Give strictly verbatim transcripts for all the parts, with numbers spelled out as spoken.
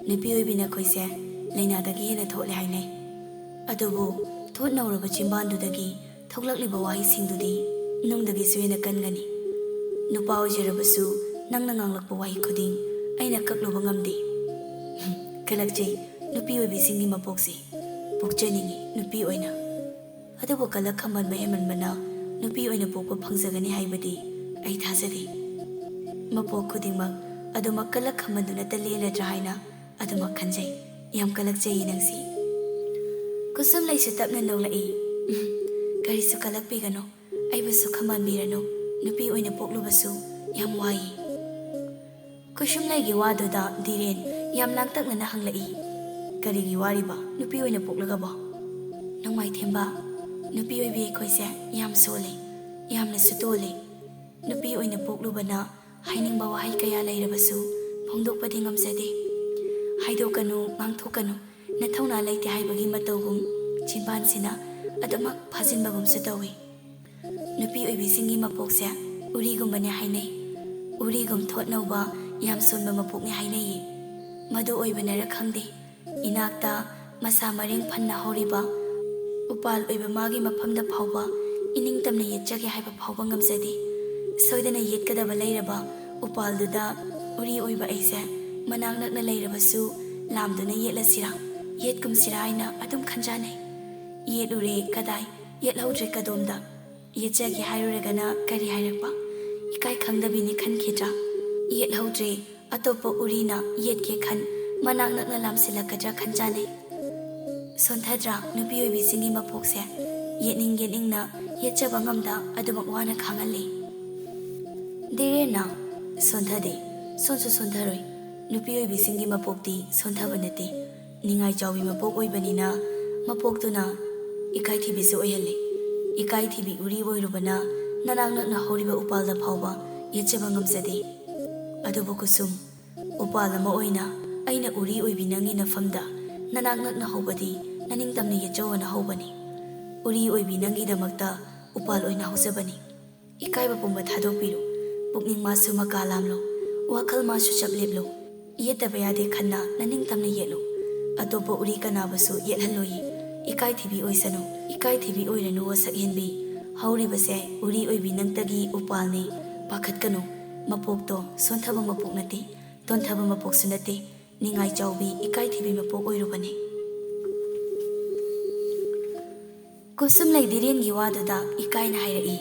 ꯅꯨꯄꯤ ꯑꯣꯏꯕꯤ ꯅꯈꯣꯏꯁꯦ ꯂꯥꯏꯅꯥꯗꯒꯤ ꯍꯦꯟꯅ ꯊꯣꯠꯂꯦ ꯍꯥꯏꯅꯩ꯫ ꯑꯗꯨꯕꯨ ꯊꯣꯠ ꯅꯧꯔꯕ ꯆꯤꯟꯕꯥꯟꯗꯨꯗꯒꯤ ꯊꯣꯛꯂꯛꯂꯤꯕ ꯋꯥꯍꯩꯁꯤꯡꯗꯨꯗꯤ ꯅꯨꯡꯗꯒꯤꯁꯨ ꯍꯦꯟꯅ ꯀꯟꯒꯅꯤ꯫ ꯅꯨꯄꯥ ꯑꯣꯏꯖꯔꯕꯁꯨ ꯅꯪꯅ ꯉꯥꯡꯂꯛꯄ ꯋꯥꯍꯩ ꯈꯨꯗꯤꯡ ꯑꯩꯅ ꯀꯛꯂꯨꯕ ꯉꯝꯗꯦ꯫ ꯀꯜꯂꯛꯆꯩ ꯅꯨꯄꯤ ꯑꯣꯏꯕꯤꯁꯤꯡꯒꯤ ꯃꯄꯣꯛꯁꯦ꯫ ꯄꯣꯛꯆꯅꯤꯡꯉꯤ ꯅꯨꯄꯤ ꯑꯣꯏꯅ꯫ ꯑꯗꯨꯕꯨ ꯀꯜꯂꯛ ꯈꯝꯕꯟꯕ ꯍꯦꯟꯃꯟꯕꯅ ꯅꯨꯄꯤ ꯑꯣꯏꯅ ꯄꯣꯛꯄ ꯐꯪꯖꯒꯅꯤ ꯍꯥꯏꯕꯗꯤ ꯑꯩ ꯊꯥꯖꯗꯦ꯫ ꯃꯄꯣꯛ ꯈꯨꯗꯤꯡꯃꯛ ꯑꯗꯨꯃꯛ ꯀꯜꯂꯛ ꯈꯝꯕꯟꯗꯨꯅꯇ ꯂꯦꯜꯂꯗ꯭ꯔꯥ ꯍꯥꯏꯅ ꯑꯗꯨꯃꯛ ꯈꯟꯖꯩ꯫ ꯌꯥꯝ ꯀꯜꯂꯛꯆꯩ ꯅꯪꯁꯤ꯫ ꯀꯨꯁꯨꯝ ꯂꯩꯁꯨ ꯇꯞꯅ ꯅꯣꯛꯂꯛꯏ꯫ ꯀꯔꯤꯁꯨ ꯀꯜꯂꯛꯄꯤꯒꯅꯨ, ꯑꯩꯕꯨꯁꯨ ꯈꯝꯕꯟꯕꯤꯔꯅꯨ, ꯅꯨꯄꯤ ꯑꯣꯏꯅ ꯄꯣꯛꯂꯨꯕꯁꯨ ꯌꯥꯝ ꯋꯥꯏ꯫ ꯀꯨꯁꯨꯝꯂꯩꯒꯤ ꯋꯥꯗꯨꯗ ꯙꯤꯔꯦꯟ ꯌꯥꯝ ꯂꯥꯡꯇꯛꯅꯅ ꯍꯪꯂꯛꯏ, "ꯀꯔꯤꯒꯤ ꯋꯥꯔꯤꯕ ꯅꯨꯄꯤ ꯑꯣꯏꯅ ꯄꯣꯛꯂꯒꯕꯣ?" "ꯅꯣꯡꯃꯥꯏꯊꯦꯝꯕ, ꯅꯨꯄꯤ ꯑꯣꯏꯕꯤ ꯑꯩꯈꯣꯏꯁꯦ ꯌꯥꯝ ꯁꯣꯜꯂꯤ, ꯌꯥꯝꯅꯁꯨ ꯇꯣꯜꯂꯤ꯫ ꯅꯨꯄꯤ ꯑꯣꯏꯅ ꯄꯣꯛꯂꯨꯕꯅ ꯍꯥꯏꯅꯤꯡꯕ ꯋꯥꯍꯩ ꯀꯌꯥ ꯂꯩꯔꯕꯁꯨ ꯐꯣꯡꯗꯣꯛꯄꯗꯤ ꯉꯝꯖꯗꯦ꯫ ꯍꯥꯏꯗꯣꯛꯀꯅꯨ, ꯉꯥꯡꯊꯣꯛꯀꯅꯨ, ꯅꯊꯧꯅꯥ ꯂꯩꯇꯦ ꯍꯥꯏꯕꯒꯤ ꯃꯇꯧꯒꯨꯝ ꯆꯤꯟꯕꯥꯟꯁꯤꯅ ꯑꯗꯨꯃꯛ ꯐꯥꯖꯤꯟꯕꯒꯨꯝꯁꯨ ꯇꯧꯏ꯫ ꯅꯨꯄꯤ ꯑꯣꯏꯕꯤꯁꯤꯡꯒꯤ ꯃꯄꯣꯛꯁꯦ ꯎꯔꯤꯒꯨꯝꯕꯅꯦ ꯍꯥꯏꯅꯩ꯫ ꯎꯔꯤꯒꯨꯝ ꯊꯣꯠ ꯅꯧꯕ, ꯌꯥꯝ ꯁꯣꯟꯕ ꯃꯄꯣꯛꯅꯦ ꯍꯥꯏꯅꯩꯌꯦ꯫ ꯃꯗꯨ ꯑꯣꯏꯕꯅꯔ ꯈꯪꯗꯦ, ꯏꯅꯥꯛꯇ ꯃꯁꯥ ꯃꯔꯦꯡ ꯐꯟꯅ ꯍꯧꯔꯤꯕ ꯎꯄꯥꯜ ꯑꯣꯏꯕ ꯃꯥꯒꯤ ꯃꯐꯝꯗ ꯐꯥꯎꯕ ꯏꯅꯤꯡꯇꯝꯅ ꯌꯦꯠꯆꯒꯦ ꯍꯥꯏꯕ ꯐꯥꯎꯕ ꯉꯝꯖꯗꯦ꯫ ꯁꯣꯏꯗꯅ ꯌꯦꯠꯀꯗꯕ ꯂꯩꯔꯕ ꯎꯄꯥꯜꯗꯨꯗ ꯎꯔꯤ ꯑꯣꯏꯕ ꯑꯩꯁꯦ ꯃꯅꯥꯛ ꯅꯛꯅ ꯂꯩꯔꯕꯁꯨ ꯂꯥꯝꯗꯨꯅ ꯌꯦꯠꯂꯁꯤꯔꯥ, ꯌꯦꯠꯀꯨꯝꯁꯤꯔꯥ ꯍꯥꯏꯅ ꯑꯗꯨꯝ ꯈꯟꯖꯥꯟꯅꯩ꯫ ꯌꯦꯠꯂꯨꯔꯦ ꯀꯗꯥꯏ, ꯌꯦꯠꯍꯧꯗ꯭ꯔꯦ ꯀꯗꯣꯝꯗ꯫ ꯌꯦꯠꯆꯒꯦ ꯍꯥꯏꯔꯨꯔꯒꯅ ꯀꯔꯤ ꯍꯥꯏꯔꯛꯄ? ꯏꯀꯥꯏ ꯈꯪꯗꯕꯤꯅꯤ ꯈꯟꯈꯤꯗ꯭ꯔꯥ? ꯌꯦꯠꯍꯧꯗ꯭ꯔꯦ, ꯑꯇꯣꯞꯄ ꯎꯔꯤꯅ ꯌꯦꯠꯀꯦ ꯈꯟ ꯃꯅꯥꯛ ꯅꯛꯅ ꯂꯥꯝꯁꯤꯜꯂꯛꯀꯗ꯭ꯔꯥ ꯈꯟꯖꯥꯟꯅꯩ꯫ ꯁꯣꯟꯊꯗ꯭ꯔꯥ ꯅꯨꯄꯤ ꯑꯣꯏꯕꯤꯁꯤꯡꯒꯤ ꯃꯄꯣꯛꯁꯦ? ꯌꯦꯠꯅꯤꯡ ꯌꯦꯠꯅꯤꯡꯅ ꯌꯦꯠꯆꯕ ꯉꯝꯗ ꯑꯗꯨꯃꯛ ꯋꯥꯅ ꯈꯥꯡꯍꯜꯂꯤ꯫ ꯙꯤꯔꯦꯟꯅ, "ꯁꯣꯟꯊꯗꯦ, ꯁꯣꯟꯁꯨ ꯁꯣꯟꯊꯔꯣꯏ꯫ ꯅꯨꯄꯤ ꯑꯣꯏꯕꯤꯁꯤꯡꯒꯤ ꯃꯄꯣꯛꯇꯤ ꯁꯣꯟꯊꯕ ꯅꯠꯇꯦ꯫ ꯅꯤꯡꯉꯥꯏ ꯆꯥꯎꯕꯤ ꯃꯄꯣꯛ ꯑꯣꯏꯕꯅꯤꯅ ꯃꯄꯣꯛꯇꯨꯅ ꯏꯀꯥꯏꯊꯤꯕꯤꯁꯨ ꯑꯣꯏꯍꯜꯂꯤ꯫ ꯏꯀꯥꯏꯊꯤꯕꯤ ꯎꯔꯤ ꯑꯣꯏꯔꯨꯕꯅ ꯅꯅꯥꯛ ꯅꯛꯅ ꯍꯧꯔꯤꯕ ꯎꯄꯥꯜꯗ ꯐꯥꯎꯕ ꯌꯦꯠꯆꯕ ꯉꯝꯖꯗꯦ꯫ ꯑꯗꯨꯕꯨ ꯀꯨꯁꯨꯝ, ꯎꯄꯥꯜ ꯑꯃ ꯑꯣꯏꯅ ꯑꯩꯅ ꯎꯔꯤ ꯑꯣꯏꯕꯤ ꯅꯪꯒꯤ ꯅꯐꯝꯗ ꯅꯅꯥꯛ ꯅꯛꯅ ꯍꯧꯕꯗꯤ ꯅꯅꯤꯡꯇꯝꯅ ꯌꯦꯠꯆꯧꯑꯣꯅ ꯍꯧꯕꯅꯤ꯫ ꯎꯔꯤ ꯑꯣꯏꯕꯤ ꯅꯪꯒꯤꯗꯃꯛꯇ ꯎꯄꯥꯜ ꯑꯣꯏꯅ ꯍꯧꯖꯕꯅꯤ꯫ ꯏꯀꯥꯏꯕ ꯄꯨꯝꯕ ꯊꯥꯗꯣꯛꯄꯤꯔꯣ꯫ ꯄꯨꯛꯅꯤꯡ ꯃꯥꯁꯨ ꯃꯀꯥ ꯂꯥꯝꯂꯣ꯫ ꯋꯥꯈꯜ ꯃꯥꯁꯨ ꯆꯞ ꯂꯦꯞꯂꯣ꯫ ꯌꯦꯠꯇꯕ ꯌꯥꯗꯦ ꯈꯟꯅ ꯅꯅꯤꯡꯇꯝꯅ ꯌꯦꯠꯂꯨ꯫ ꯑꯇꯣꯞꯄ ꯎꯔꯤ ꯀꯅꯥꯕꯨꯁꯨ ꯌꯦꯠꯍꯜꯂꯣꯏꯌꯦ꯫ ꯏꯀꯥꯏꯊꯤꯕꯤ ꯑꯣꯏꯁꯅꯨ, ꯏꯀꯥꯏꯊꯤꯕꯤ ꯑꯣꯏꯔꯅꯨ ꯁꯛꯍꯦꯟꯕꯤ꯫ ꯍꯧꯔꯤꯕꯁꯦ ꯎꯔꯤ ꯑꯣꯏꯕꯤ ꯅꯪꯇꯒꯤ ꯎꯄꯥꯜꯅꯤ꯫ ꯄꯥꯈꯠꯀꯅꯨ, ꯃꯄꯣꯛꯇꯣ ꯁꯣꯟꯊꯕ ꯃꯄꯣꯛ ꯅꯠꯇꯦ, ꯇꯣꯟꯊꯕ ꯃꯄꯣꯛꯁꯨ ꯅꯠꯇꯦ꯫ ꯅꯤꯡꯉꯥꯏ ꯆꯥꯎꯕꯤ ꯏꯀꯥꯏꯊꯤꯕꯤ ꯃꯄꯣꯛ ꯑꯣꯏꯔꯨꯕꯅꯤ꯫ ꯀꯨꯁꯨꯝꯂꯩ ꯙꯤꯔꯦꯟꯒꯤ ꯋꯥꯗꯨꯗ ꯏꯀꯥꯏꯅ ꯍꯥꯏꯔꯛꯏ꯫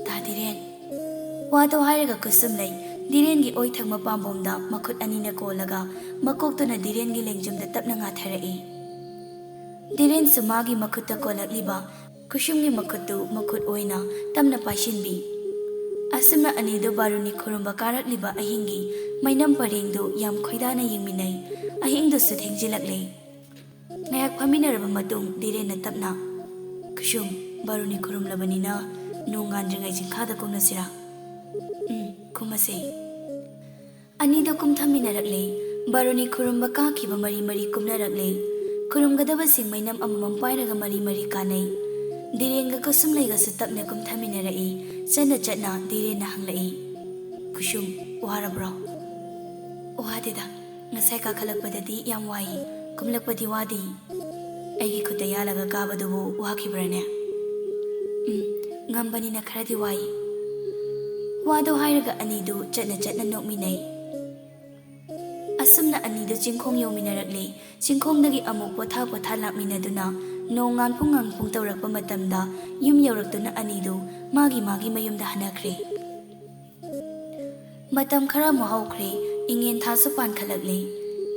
ꯇꯥ ꯙꯤꯔꯦꯟ꯫ ꯋꯥꯗꯣ ꯍꯥꯏꯔꯒ ꯀꯨꯁꯨꯝꯂꯩ ꯙꯤꯔꯦꯟꯒꯤ ꯑꯣꯏꯊꯪꯕ ꯄꯥꯝꯕꯣꯝꯗ ꯃꯈꯨꯠ ꯑꯅꯤꯅ ꯀꯣꯜꯂꯒ ꯃꯀꯣꯛꯇꯨꯅ ꯙꯤꯔꯦꯟꯒꯤ ꯂꯦꯡꯖꯨꯝꯗ ꯇꯞꯅ ꯉꯥꯊꯔꯛꯏ꯫ ꯙꯤꯔꯦꯟꯁꯨ ꯃꯥꯒꯤ ꯃꯈꯨꯠꯇ ꯀꯣꯜꯂꯛꯂꯤꯕ ꯀꯨꯁꯨꯝꯒꯤ ꯃꯈꯨꯠꯇꯨ ꯃꯈꯨꯠ ꯑꯣꯏꯅ ꯇꯞꯅ ꯄꯥꯏꯁꯤꯟꯕꯤ꯫ ꯑꯁꯨꯝꯅ ꯑꯅꯤꯗꯨ ꯕꯥꯔꯨꯅꯤ ꯈꯨꯔꯨꯝꯕ ꯀꯥꯔꯛꯂꯤꯕ ꯑꯍꯤꯡꯒꯤ ꯃꯩꯅꯝ ꯄꯔꯦꯡꯗꯨ ꯌꯥꯝ ꯈꯣꯏꯗꯥꯅ ꯌꯦꯡꯃꯤꯟꯅꯩ꯫ ꯑꯍꯤꯡꯗꯨꯁꯨ ꯊꯦꯡꯖꯤꯜꯂꯛꯂꯦ꯫ ꯉꯥꯏꯍꯥꯛ ꯐꯝꯃꯤꯟꯅꯔꯕ ꯃꯇꯨꯡ ꯙꯤꯔꯦꯟꯅ ꯇꯞꯅ, "ꯀꯨꯁꯨꯝ, ꯕꯥꯔꯨꯅꯤ ꯈꯨꯔꯨꯝꯂꯕꯅꯤꯅ ꯅꯣꯡ ꯉꯥꯟꯗ꯭ꯔꯤꯉꯩ ꯆꯤꯡꯈꯥꯗ ꯀꯨꯝꯂꯁꯤꯔꯥ?" "ꯎꯝ, ꯀꯨꯝꯃꯁꯦ꯫" ꯑꯅꯤꯗꯨ ꯀꯨꯝꯊꯃꯤꯟꯅꯔꯛꯂꯦ꯫ ꯕꯥꯔꯨꯅꯤ ꯈꯨꯔꯨꯝꯕ ꯀꯥꯈꯤꯕ ꯃꯔꯤ ꯃꯔꯤ ꯀꯨꯝꯅꯔꯛꯂꯦ꯫ ꯈꯨꯔꯨꯝꯒꯗꯕꯁꯤꯡ ꯃꯩꯅꯝ ꯑꯃꯃꯝ ꯄꯥꯏꯔꯒ ꯃꯔꯤ ꯃꯔꯤ ꯀꯥꯅꯩ꯫ ꯙꯤꯔꯦꯟꯒ ꯀꯨꯁꯨꯝꯂꯩꯒꯁꯨ ꯇꯞꯅ ꯀꯨꯝꯊꯃꯤꯟꯅꯔꯛꯏ꯫ ꯆꯠꯅ ꯆꯠꯅ ꯙꯤꯔꯦꯟꯅ ꯍꯪꯂꯛꯏ, "ꯀꯨꯁꯨꯝ, ꯋꯥꯔꯕ꯭ꯔꯣ?" "ꯋꯥꯗꯦꯗ, ꯉꯁꯥꯏ ꯀꯥꯈꯠꯂꯛꯄꯗꯗꯤ ꯌꯥꯝ ꯋꯥꯏ, ꯀꯨꯝꯂꯛꯄꯗꯤ ꯋꯥꯗꯦ꯫" "ꯑꯩꯒꯤ ꯈꯨꯠꯇ ꯌꯥꯜꯂꯒ ꯀꯥꯕꯗꯨꯕꯨ ꯋꯥꯈꯤꯕ꯭ꯔꯥꯅꯦ?" "ꯎꯝ, ꯉꯝꯕꯅꯤꯅ ꯈꯔꯗꯤ ꯋꯥꯏ꯫" ꯋꯥꯗꯣ ꯍꯥꯏꯔꯒ ꯑꯅꯤꯗꯨ ꯆꯠꯅ ꯆꯠꯅ ꯅꯣꯛꯃꯤꯟꯅꯩ꯫ ꯑꯁꯨꯝꯅ ꯑꯅꯤꯗꯨ ꯆꯤꯡꯈꯣꯡ ꯌꯧꯃꯤꯟꯅꯔꯛꯂꯦ꯫ ꯆꯤꯡꯈꯣꯡꯗꯒꯤ ꯑꯃꯨꯛ ꯄꯣꯊꯥ ꯄꯣꯊꯥ ꯂꯥꯛꯃꯤꯟꯅꯗꯨꯅ ꯅꯣꯡ ꯉꯥꯟꯐꯨꯡ ꯉꯥꯟꯐꯨꯡ ꯇꯧꯔꯛꯄ ꯃꯇꯝꯗ ꯌꯨꯝ ꯌꯧꯔꯛꯇꯨꯅ ꯑꯅꯤꯗꯨ ꯃꯥꯒꯤ ꯃꯥꯒꯤ ꯃꯌꯨꯝꯗ ꯍꯟꯅꯈ꯭ꯔꯦ꯫ ꯃꯇꯝ ꯈꯔ ꯑꯃꯨꯛ ꯍꯧꯈ꯭ꯔꯦ꯫ ꯏꯉꯦꯟ ꯊꯥꯁꯨ ꯄꯥꯟꯈꯠꯂꯛꯂꯦ꯫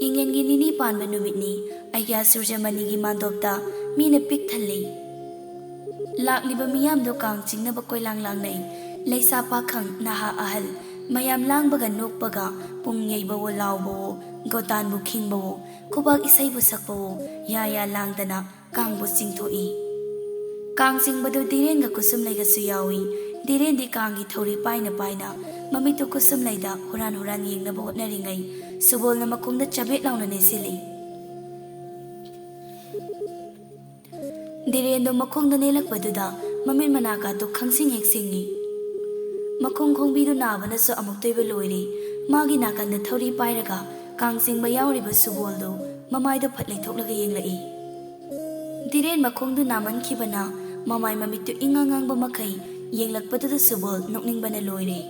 ꯏꯉꯦꯟꯒꯤ ꯅꯤꯅꯤ ꯄꯥꯟꯕ ꯅꯨꯃꯤꯠꯅꯤ꯫ ꯑꯩꯒ꯭ꯌꯥ ꯁꯨꯔꯖꯃꯅꯤꯒꯤ ꯃꯥꯟꯗꯣꯞꯇ ꯃꯤꯅ ꯄꯤꯛ ꯊꯜꯂꯤ꯫ ꯂꯥꯛꯂꯤꯕ ꯃꯤꯌꯥꯝꯗꯣ ꯀꯥꯡ ꯆꯤꯡꯅꯕ ꯀꯣꯏꯂꯥꯡ ꯂꯥꯡꯅꯩ꯫ ꯂꯩꯁꯥ ꯄꯥꯈꯪ, ꯅꯍꯥ ꯑꯍꯜ, ꯃꯌꯥꯝ ꯂꯥꯡꯕꯒ ꯅꯣꯛꯄꯒ, ꯄꯨꯡ ꯌꯩꯕꯋꯣ ꯂꯥꯎꯕꯋꯣ, ꯒꯣꯇꯥꯟꯕꯨ ꯈꯤꯡꯕꯋꯣ, ꯈꯨꯕꯥꯛ ꯏꯁꯩꯕꯨ ꯁꯛꯄꯋꯣ, ꯌꯥ ꯌꯥ ꯂꯥꯡꯗꯅ ꯀꯥꯡꯕꯨ ꯆꯤꯡꯊꯣꯛꯏ꯫ ꯀꯥꯡ ꯆꯤꯡꯕꯗꯨ ꯙꯤꯔꯦꯟꯒ ꯀꯨꯁꯨꯝꯂꯩꯒꯁꯨ ꯌꯥꯎꯏ꯫ ꯙꯤꯔꯦꯟꯗꯤ ꯀꯥꯡꯒꯤ ꯊꯧꯔꯤ ꯄꯥꯏꯅ ꯄꯥꯏꯅ ꯃꯃꯤꯠꯇꯨ ꯀꯨꯁꯨꯝꯂꯩꯗ ꯍꯨꯔꯥꯟ ꯍꯨꯔꯥꯟ ꯌꯦꯡꯅꯕ ꯍꯣꯠꯅꯔꯤꯉꯩ ꯁꯨꯕꯣꯜꯅ ꯃꯈꯣꯡꯗ ꯆꯕꯦꯠ ꯂꯥꯎꯅ ꯅꯦꯠꯁꯤꯜꯂꯤ꯫ ꯙꯤꯔꯦꯟꯗꯣ ꯃꯈꯣꯡꯗ ꯅꯦꯜꯂꯛꯄꯗꯨꯗ ꯃꯃꯤꯠ ꯃꯅꯥꯀꯥꯗꯨ ꯈꯪꯁꯤꯡ ꯍꯦꯛ ꯁꯤꯡꯏ꯫ ꯃꯈꯣꯡ ꯈꯣꯡꯕꯤꯗꯨ ꯅꯥꯕꯅꯁꯨ ꯑꯃꯨꯛꯇꯣꯏꯕ ꯂꯣꯏꯔꯦ꯫ ꯃꯥꯒꯤ ꯅꯥꯀꯟꯗ ꯊꯧꯔꯤ ꯄꯥꯏꯔꯒ ꯀꯥꯡ ꯆꯤꯡꯕ ꯌꯥꯎꯔꯤꯕ ꯁꯨꯕꯣꯜꯗꯨ ꯃꯃꯥꯏꯗꯣ ꯐꯠ ꯂꯩꯊꯣꯛꯂꯒ ꯌꯦꯡꯂꯛꯏ꯫ ꯙꯤꯔꯦꯟ ꯃꯈꯣꯡꯗꯨ ꯅꯥꯃꯟꯈꯤꯕꯅ ꯃꯃꯥꯏ ꯃꯃꯤꯠꯇꯨ ꯏꯉꯥꯡ ꯉꯥꯡꯕ ꯃꯈꯩ ꯌꯦꯡꯂꯛꯄꯗꯨꯗ ꯁꯨꯕꯣꯜ ꯅꯣꯛꯅꯤꯡꯕꯅ ꯂꯣꯏꯔꯦ꯫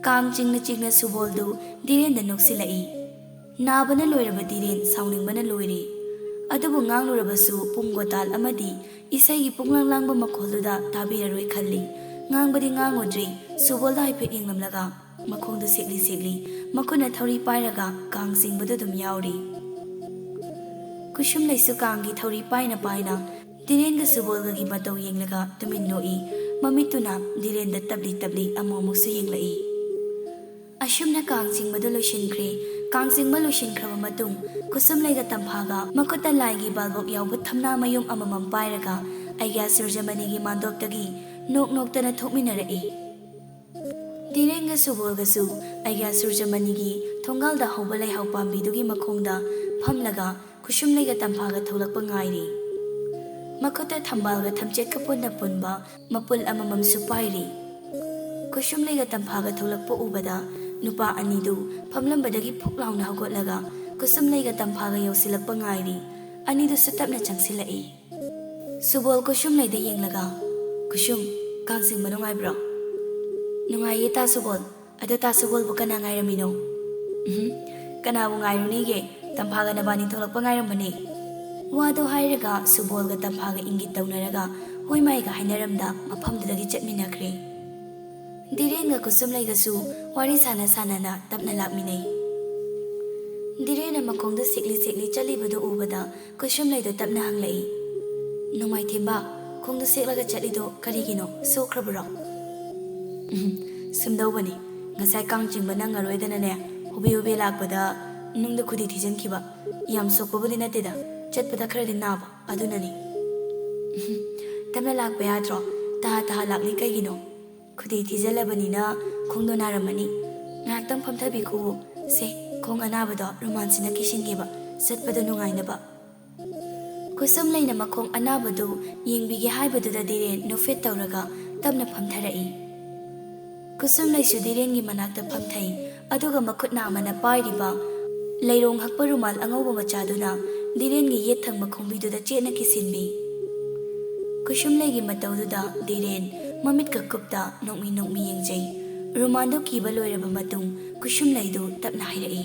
ꯀꯥꯡ ꯆꯤꯡꯅ ꯆꯤꯡꯅ ꯁꯨꯕꯣꯜꯗꯨ ꯙꯤꯔꯦꯟꯗ ꯅꯣꯛꯁꯤꯜꯂꯛꯏ꯫ ꯅꯥꯕꯅ ꯂꯣꯏꯔꯕ ꯙꯤꯔꯦꯟ ꯁꯥꯎꯅꯤꯡꯕꯅ ꯂꯣꯏꯔꯦ꯫ ꯑꯗꯨꯕꯨ ꯉꯥꯡꯂꯨꯔꯕꯁꯨ ꯄꯨꯡ ꯒꯣꯇꯥꯜ ꯑꯃꯗꯤ ꯏꯁꯩꯒꯤ ꯄꯨꯡꯂꯥꯡ ꯂꯥꯡꯕ ꯃꯈꯣꯜꯗꯨꯗ ꯇꯥꯕꯤꯔꯔꯣꯏ ꯈꯜꯂꯤ꯫ ꯉꯥꯡꯕꯗꯤ ꯉꯥꯡꯉꯨꯗ꯭ꯔꯤ, ꯁꯨꯕꯣꯜꯗ ꯍꯥꯏꯐꯦꯠ ꯌꯦꯡꯂꯝꯂꯒ ꯃꯈꯣꯡꯗꯨ ꯁꯦꯛꯂꯤ ꯁꯦꯛꯂꯤ, ꯃꯈꯨꯠꯅ ꯊꯧꯔꯤ ꯄꯥꯏꯔꯒ ꯀꯥꯡ ꯆꯤꯡꯕꯗꯨ ꯑꯗꯨꯝ ꯌꯥꯎꯔꯤ꯫ ꯀꯨꯁꯨꯝꯂꯩꯁꯨ ꯀꯥꯡꯒꯤ ꯊꯧꯔꯤ ꯄꯥꯏꯅ ꯄꯥꯏꯅ ꯙꯤꯔꯦꯟꯒ ꯁꯨꯕꯣꯜꯒꯒꯤ ꯃꯇꯧ ꯌꯦꯡꯂꯒ ꯇꯨꯃꯤꯟ ꯅꯣꯛꯏ꯫ ꯃꯃꯤꯠꯇꯨꯅ ꯙꯤꯔꯦꯟꯗ ꯇꯞꯂꯤ ꯇꯞꯂꯤ ꯑꯃꯨꯛ ꯑꯃꯨꯛꯁꯨ ꯌꯦꯡꯂꯛꯏ꯫ ꯑꯁꯨꯝꯅ ꯀꯥꯡ ꯆꯤꯡꯕꯗꯨ ꯂꯣꯏꯁꯤꯟꯈ꯭ꯔꯦ꯫ ꯀꯥꯡ ꯆꯤꯡꯕ ꯂꯣꯏꯁꯤꯟꯈ꯭ꯔꯕ ꯃꯇꯨꯡ ꯀꯨꯁꯨꯝꯂꯩꯒ ꯇꯝꯐꯥꯒ ꯃꯈꯨꯠꯇ ꯂꯥꯏꯒꯤ ꯕꯥꯜꯕꯣꯛ ꯌꯥꯎꯕ ꯊꯝꯅꯥ ꯃꯌꯨꯝ ꯑꯃꯃꯝ ꯄꯥꯏꯔꯒ ꯑꯩꯒ꯭ꯌꯥ ꯁꯨꯔꯖꯃꯅꯤꯒꯤ ꯃꯥꯟꯗꯣꯞꯇꯒꯤ ꯅꯣꯛ ꯅꯣꯛꯇꯅ ꯊꯣꯛꯃꯤꯟꯅꯔꯛꯏ꯫ ꯙꯤꯔꯦꯟꯒ ꯁꯨꯕꯣꯜꯒꯁꯨ ꯑꯩꯒ꯭ꯌꯥ ꯁꯨꯔꯖꯃꯅꯤꯒꯤ ꯊꯣꯡꯒꯥꯜꯗ ꯍꯧꯕ ꯂꯩꯍꯥꯎ ꯄꯥꯝꯕꯤꯗꯨꯒꯤ ꯃꯈꯣꯡꯗ ꯐꯝꯂꯒ ꯀꯨꯁꯨꯝꯂꯩꯒ ꯇꯝꯐꯥꯒ ꯊꯣꯛꯂꯛꯄ ꯉꯥꯏꯔꯤ꯫ ꯃꯈꯨꯠꯇ ꯊꯝꯕꯥꯜꯒ ꯊꯝꯆꯦꯠꯀ ꯄꯨꯟꯅ ꯄꯨꯟꯕ ꯃꯄꯨꯜ ꯑꯃꯃꯝꯁꯨ ꯄꯥꯏꯔꯤ꯫ ꯀꯨꯁꯨꯝꯂꯩꯒ ꯇꯝꯐꯥꯒ ꯊꯣꯛꯂꯛꯄ ꯎꯕꯗ ꯅꯨꯄꯥ ꯑꯅꯤꯗꯨ ꯐꯝꯂꯝꯕꯗꯒꯤ ꯐꯨꯛ ꯂꯥꯎꯅ ꯍꯧꯒꯠꯂꯒ ꯀꯨꯁꯨꯝꯂꯩꯒ ꯇꯝꯐꯥꯒ ꯌꯧꯁꯤꯜꯂꯛꯄ ꯉꯥꯏꯔꯤ꯫ ꯑꯅꯤꯗꯨꯁꯨ ꯇꯞꯅ ꯆꯪꯁꯤꯜꯂꯛꯏ꯫ ꯁꯨꯕꯣꯜ ꯀꯨꯁꯨꯝꯂꯩꯗ ꯌꯦꯡꯂꯒ, "ꯀꯨꯁꯨꯝ, ꯀꯥꯡ ꯆꯤꯡꯕ ꯅꯨꯡꯉꯥꯏꯕ꯭ꯔꯣ?" "ꯅꯨꯡꯉꯥꯏꯌꯦ ꯇꯥ ꯁꯨꯕꯣꯜ꯫ ꯑꯗꯣ ꯇꯥ ꯁꯨꯕꯣꯜꯕꯨ ꯀꯅꯥ ꯉꯥꯏꯔꯝꯃꯤꯅꯣ?" "ꯎꯝꯍꯨꯝ, ꯀꯅꯥꯕꯨ ꯉꯥꯏꯔꯨꯅꯤꯒꯦ? ꯇꯝꯐꯥꯒ ꯅꯕꯥꯅꯤ ꯊꯣꯛꯂꯛꯄ ꯉꯥꯏꯔꯝꯕꯅꯦ꯫" ꯋꯥꯗꯣ ꯍꯥꯏꯔꯒ ꯁꯨꯕꯣꯜꯒ ꯇꯝꯐꯥꯒ ꯏꯪꯒꯤꯠ ꯇꯧꯅꯔꯒ ꯍꯣꯏ ꯃꯥꯏꯒ ꯍꯥꯏꯅꯔꯝꯗ ꯃꯐꯝꯗꯨꯗꯒꯤ ꯆꯠꯃꯤꯟꯅꯈ꯭ꯔꯦ꯫ ꯙꯤꯔꯦꯟꯒ ꯀꯨꯁꯨꯝꯂꯩꯒꯁꯨ ꯋꯥꯔꯤ ꯁꯥꯟꯅ ꯁꯥꯟꯅꯅ ꯇꯞꯅ ꯂꯥꯛꯃꯤꯟꯅꯩ꯫ ꯙꯤꯔꯦꯟꯅ ꯃꯈꯣꯡꯗ ꯁꯦꯛꯂꯤ ꯁꯦꯛꯂꯤ ꯆꯠꯂꯤꯕꯗꯨ ꯎꯕꯗ ꯀꯨꯁꯨꯝꯂꯩꯗꯣ ꯇꯞꯅ ꯍꯪꯂꯛꯏ, "ꯅꯣꯡꯃꯥꯏꯊꯦꯝꯕ, ꯈꯣꯡꯗ ꯁꯦꯛꯂꯒ ꯆꯠꯂꯤꯗꯣ ꯀꯔꯤꯒꯤꯅꯣ? ꯁꯣꯛꯈ꯭ꯔꯕꯔꯣ?" "ꯎꯝ, ꯁꯨꯝꯗꯧꯕꯅꯤ, ꯉꯁꯥꯏ ꯀꯥꯡ ꯆꯤꯡꯕ ꯅꯪꯉꯔꯣꯏꯗꯅꯅꯦ, ꯍꯣꯕꯦ ꯍꯣꯕꯦ ꯂꯥꯛꯄꯗ ꯅꯨꯡꯗ ꯈꯨꯗꯤ ꯊꯤꯖꯤꯟꯈꯤꯕ꯫ ꯌꯥꯝ ꯁꯣꯛꯄꯕꯨꯗꯤ ꯅꯠꯇꯦꯗ, ꯆꯠꯄꯗ ꯈꯔꯗꯤ ꯅꯥꯕ, ꯑꯗꯨꯅꯅꯤ꯫" "ꯎꯝ, ꯇꯞꯅ ꯂꯥꯛꯄ ꯌꯥꯗ꯭ꯔꯣ? ꯇꯍꯥ ꯇꯍꯥ ꯂꯥꯛꯂꯤ ꯀꯩꯒꯤꯅꯣ?" "ꯈꯨꯗꯤ ꯊꯤꯖꯤꯜꯂꯕꯅꯤꯅ ꯈꯣꯡꯗꯣ ꯅꯥꯔꯝꯃꯅꯤ꯫ ꯉꯥꯏꯍꯥꯛꯇꯪ ꯐꯝꯊꯕꯤꯈꯣꯋꯣ꯫ ꯁꯦ, ꯈꯣꯡ ꯑꯅꯥꯕꯗꯣ ꯔꯨꯃꯥꯟꯁꯤꯅ ꯀꯤꯁꯤꯟꯒꯦꯕ, ꯆꯠꯄꯗ ꯅꯨꯡꯉꯥꯏꯅꯕ꯫" ꯀꯨꯁꯨꯝꯂꯩꯅ ꯃꯈꯣꯡ ꯑꯅꯥꯕꯗꯨ ꯌꯦꯡꯕꯤꯒꯦ ꯍꯥꯏꯕꯗꯨꯗ ꯙꯤꯔꯦꯟ ꯅꯣꯛꯐꯦꯠ ꯇꯧꯔꯒ ꯇꯞꯅ ꯐꯝꯊꯔꯛꯏ꯫ ꯀꯨꯁꯨꯝꯂꯩꯁꯨ ꯙꯤꯔꯦꯟꯒꯤ ꯃꯅꯥꯛꯇ ꯐꯝꯊꯩ, ꯑꯗꯨꯒ ꯃꯈꯨꯠ ꯅꯥꯝꯃꯅ ꯄꯥꯏꯔꯤꯕ ꯂꯩꯔꯣꯡ ꯍꯛꯄ ꯔꯨꯃꯥꯜ ꯑꯉꯧꯕ ꯃꯆꯥꯗꯨꯅ ꯙꯤꯔꯦꯟꯒꯤ ꯌꯦꯠ ꯊꯪꯕ ꯈꯣꯡꯕꯤꯗꯨꯗ ꯆꯦꯠꯅ ꯀꯤꯁꯤꯟꯕꯤ꯫ ꯀꯨꯁꯨꯝꯂꯩꯒꯤ ꯃꯇꯧꯗꯨꯗ ꯙꯤꯔꯦꯟ ꯃꯃꯤꯠꯀ ꯀꯨꯞꯇ ꯅꯣꯛꯃꯤ ꯅꯣꯛꯃꯤ ꯌꯦꯡꯖꯩ꯫ ꯔꯨꯃꯥꯜꯗꯨ ꯀꯤꯕ ꯂꯣꯏꯔꯕ ꯃꯇꯨꯡ ꯀꯨꯁꯨꯝꯂꯩꯗꯨ ꯇꯞꯅ ꯍꯥꯏꯔꯛꯏ,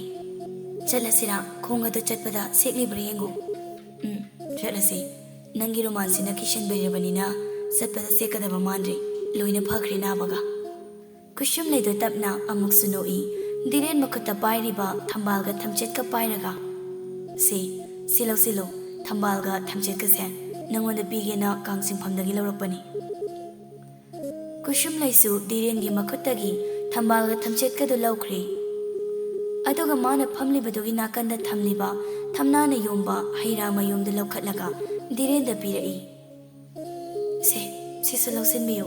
"ꯆꯠꯂꯁꯤꯔꯥ? ꯈꯣꯡ ꯑꯗꯨ ꯆꯠꯄꯗ ꯁꯦꯛꯂꯤꯕ꯭ꯔꯥ ꯌꯦꯡꯉꯨ꯫" "ꯎꯝ, ꯆꯠꯂꯁꯤ꯫ ꯅꯪꯒꯤ ꯔꯨꯃꯥꯜꯁꯤꯅ ꯀꯤꯁꯟꯕꯤꯔꯕꯅꯤꯅ ꯆꯠꯄꯗ ꯁꯦꯛꯀꯗꯕ ꯃꯥꯟꯗ꯭ꯔꯦ꯫ ꯂꯣꯏꯅ ꯐꯈ꯭ꯔꯦ ꯅꯥꯕꯒ꯫" ꯀꯨꯁꯨꯝꯂꯩꯗꯨ ꯇꯞꯅ ꯑꯃꯨꯛꯁꯨ ꯅꯣꯛꯏ꯫ ꯙꯤꯔꯦꯟ ꯃꯈꯨꯠꯇ ꯄꯥꯏꯔꯤꯕ ꯊꯝꯕꯥꯜꯒ ꯊꯝꯆꯦꯠꯀ ꯄꯥꯏꯔꯒ, "ꯁꯦ, ꯁꯤ ꯂꯧꯁꯤꯜꯂꯣ꯫ ꯊꯝꯕꯥꯜꯒ ꯊꯝꯆꯦꯠꯀꯁꯦ ꯅꯪꯉꯣꯟꯗ ꯄꯤꯒꯦꯅ ꯀꯥꯡ ꯆꯤꯡꯐꯝꯗꯒꯤ ꯂꯧꯔꯛꯄꯅꯤ꯫" ꯀꯨꯁꯨꯝꯂꯩꯁꯨ ꯙꯤꯔꯦꯟꯒꯤ ꯃꯈꯨꯠꯇꯒꯤ ꯊꯝꯕꯥꯜꯒ ꯊꯝꯆꯦꯠꯀꯗꯨ ꯂꯧꯈ꯭ꯔꯦ꯫ ꯑꯗꯨꯒ ꯃꯥꯅ ꯐꯝꯂꯤꯕꯗꯨꯒꯤ ꯅꯥꯀꯟꯗ ꯊꯝꯂꯤꯕ ꯊꯝꯅꯥꯅ ꯌꯣꯝꯕ ꯍꯩ ꯔꯥ ꯃꯌꯣꯝꯗꯨ ꯂꯧꯈꯠꯂꯒ ꯙꯤꯔꯦꯟꯗ ꯄꯤꯔꯛꯏ꯫ "ꯁꯦ, ꯁꯤꯁꯨ ꯂꯧꯁꯤꯟꯕꯤꯌꯨ꯫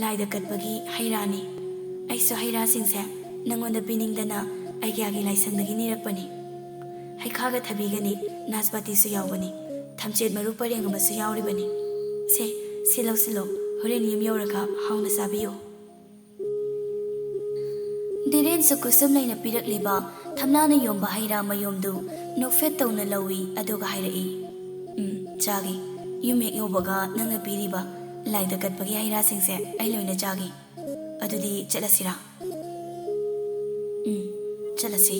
ꯂꯥꯏꯗ ꯀꯠꯄꯒꯤ ꯍꯩ ꯔꯥꯅꯤ꯫ ꯑꯩꯁꯨ ꯍꯩ ꯔꯥꯁꯤꯡꯁꯦ ꯅꯪꯉꯣꯟꯗ ꯄꯤꯅꯤꯡꯗꯅ ꯑꯩꯒꯤ ꯑꯥꯒꯤ ꯂꯥꯏꯁꯪꯗꯒꯤ ꯅꯤꯔꯛꯄꯅꯤ꯫ ꯍꯩꯈꯥꯒ ꯊꯕꯤꯒꯅꯤ, ꯅꯥꯁꯄꯥꯇꯤꯁꯨ ꯌꯥꯎꯕꯅꯤ꯫ ꯊꯝꯆꯦꯠ ꯃꯔꯨ ꯄꯔꯦꯡ ꯑꯃꯁꯨ ꯌꯥꯎꯔꯤꯕꯅꯤ꯫ ꯁꯦ, ꯁꯤ ꯂꯧꯁꯤꯜꯂꯣ꯫ ꯍꯣꯔꯦꯟ ꯌꯨꯝ ꯌꯧꯔꯒ ꯍꯥꯎꯅ ꯆꯥꯕꯤꯌꯨ꯫" ꯙꯤꯔꯦꯟꯁꯨ ꯀꯨꯁꯨꯝꯂꯩꯅ ꯄꯤꯔꯛꯂꯤꯕ ꯊꯝꯅꯥꯅ ꯌꯣꯝꯕ ꯍꯩ ꯔꯥ ꯃꯌꯣꯝꯗꯨ ꯅꯣꯛꯐꯦꯠ ꯇꯧꯅ ꯂꯧꯏ, ꯑꯗꯨꯒ ꯍꯥꯏꯔꯛꯏ, "ꯎꯝ, ꯆꯥꯒꯦ꯫ ꯌꯨꯝ ꯍꯦꯛ ꯌꯧꯕꯒ ꯅꯪꯅ ꯄꯤꯔꯤꯕ ꯂꯥꯏꯗ ꯀꯠꯄꯒꯤ ꯍꯩ ꯔꯥꯁꯤꯡꯁꯦ ꯑꯩ ꯂꯣꯏꯅ ꯆꯥꯒꯦ꯫ ꯑꯗꯨꯗꯤ ꯆꯠꯂꯁꯤꯔꯥ?" "ꯎꯝ, ꯆꯠꯂꯁꯤ꯫"